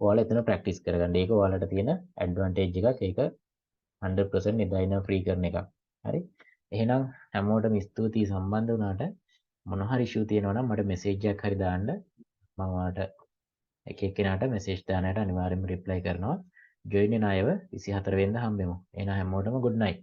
Speaker 1: ඔයාලා එතන ප්‍රැක්ටිස් කරගන්න. ඒක ඔයාලට තියෙන ඇඩ්වාන්ටේජ් එකක්. ඒක 100% එදා ඉඳන් ෆ්‍රී කරන එකක්. හරි. එහෙනම් හැමෝටම ස්තුතියි සම්බන්ධ වුණාට. මොන හරි ඉෂුව තියෙනවා නම් මට මෙසේජ් එකක් හරි දාන්න. මම ඔයාලට එක එක්කෙනාට මෙසේජ් දාන අයට අනිවාර්යයෙන්ම රිප්ලයි කරනවා. ජොයින් වෙන අයව 24 වෙනිදා හම්බෙමු. එහෙනම් හැමෝටම good night.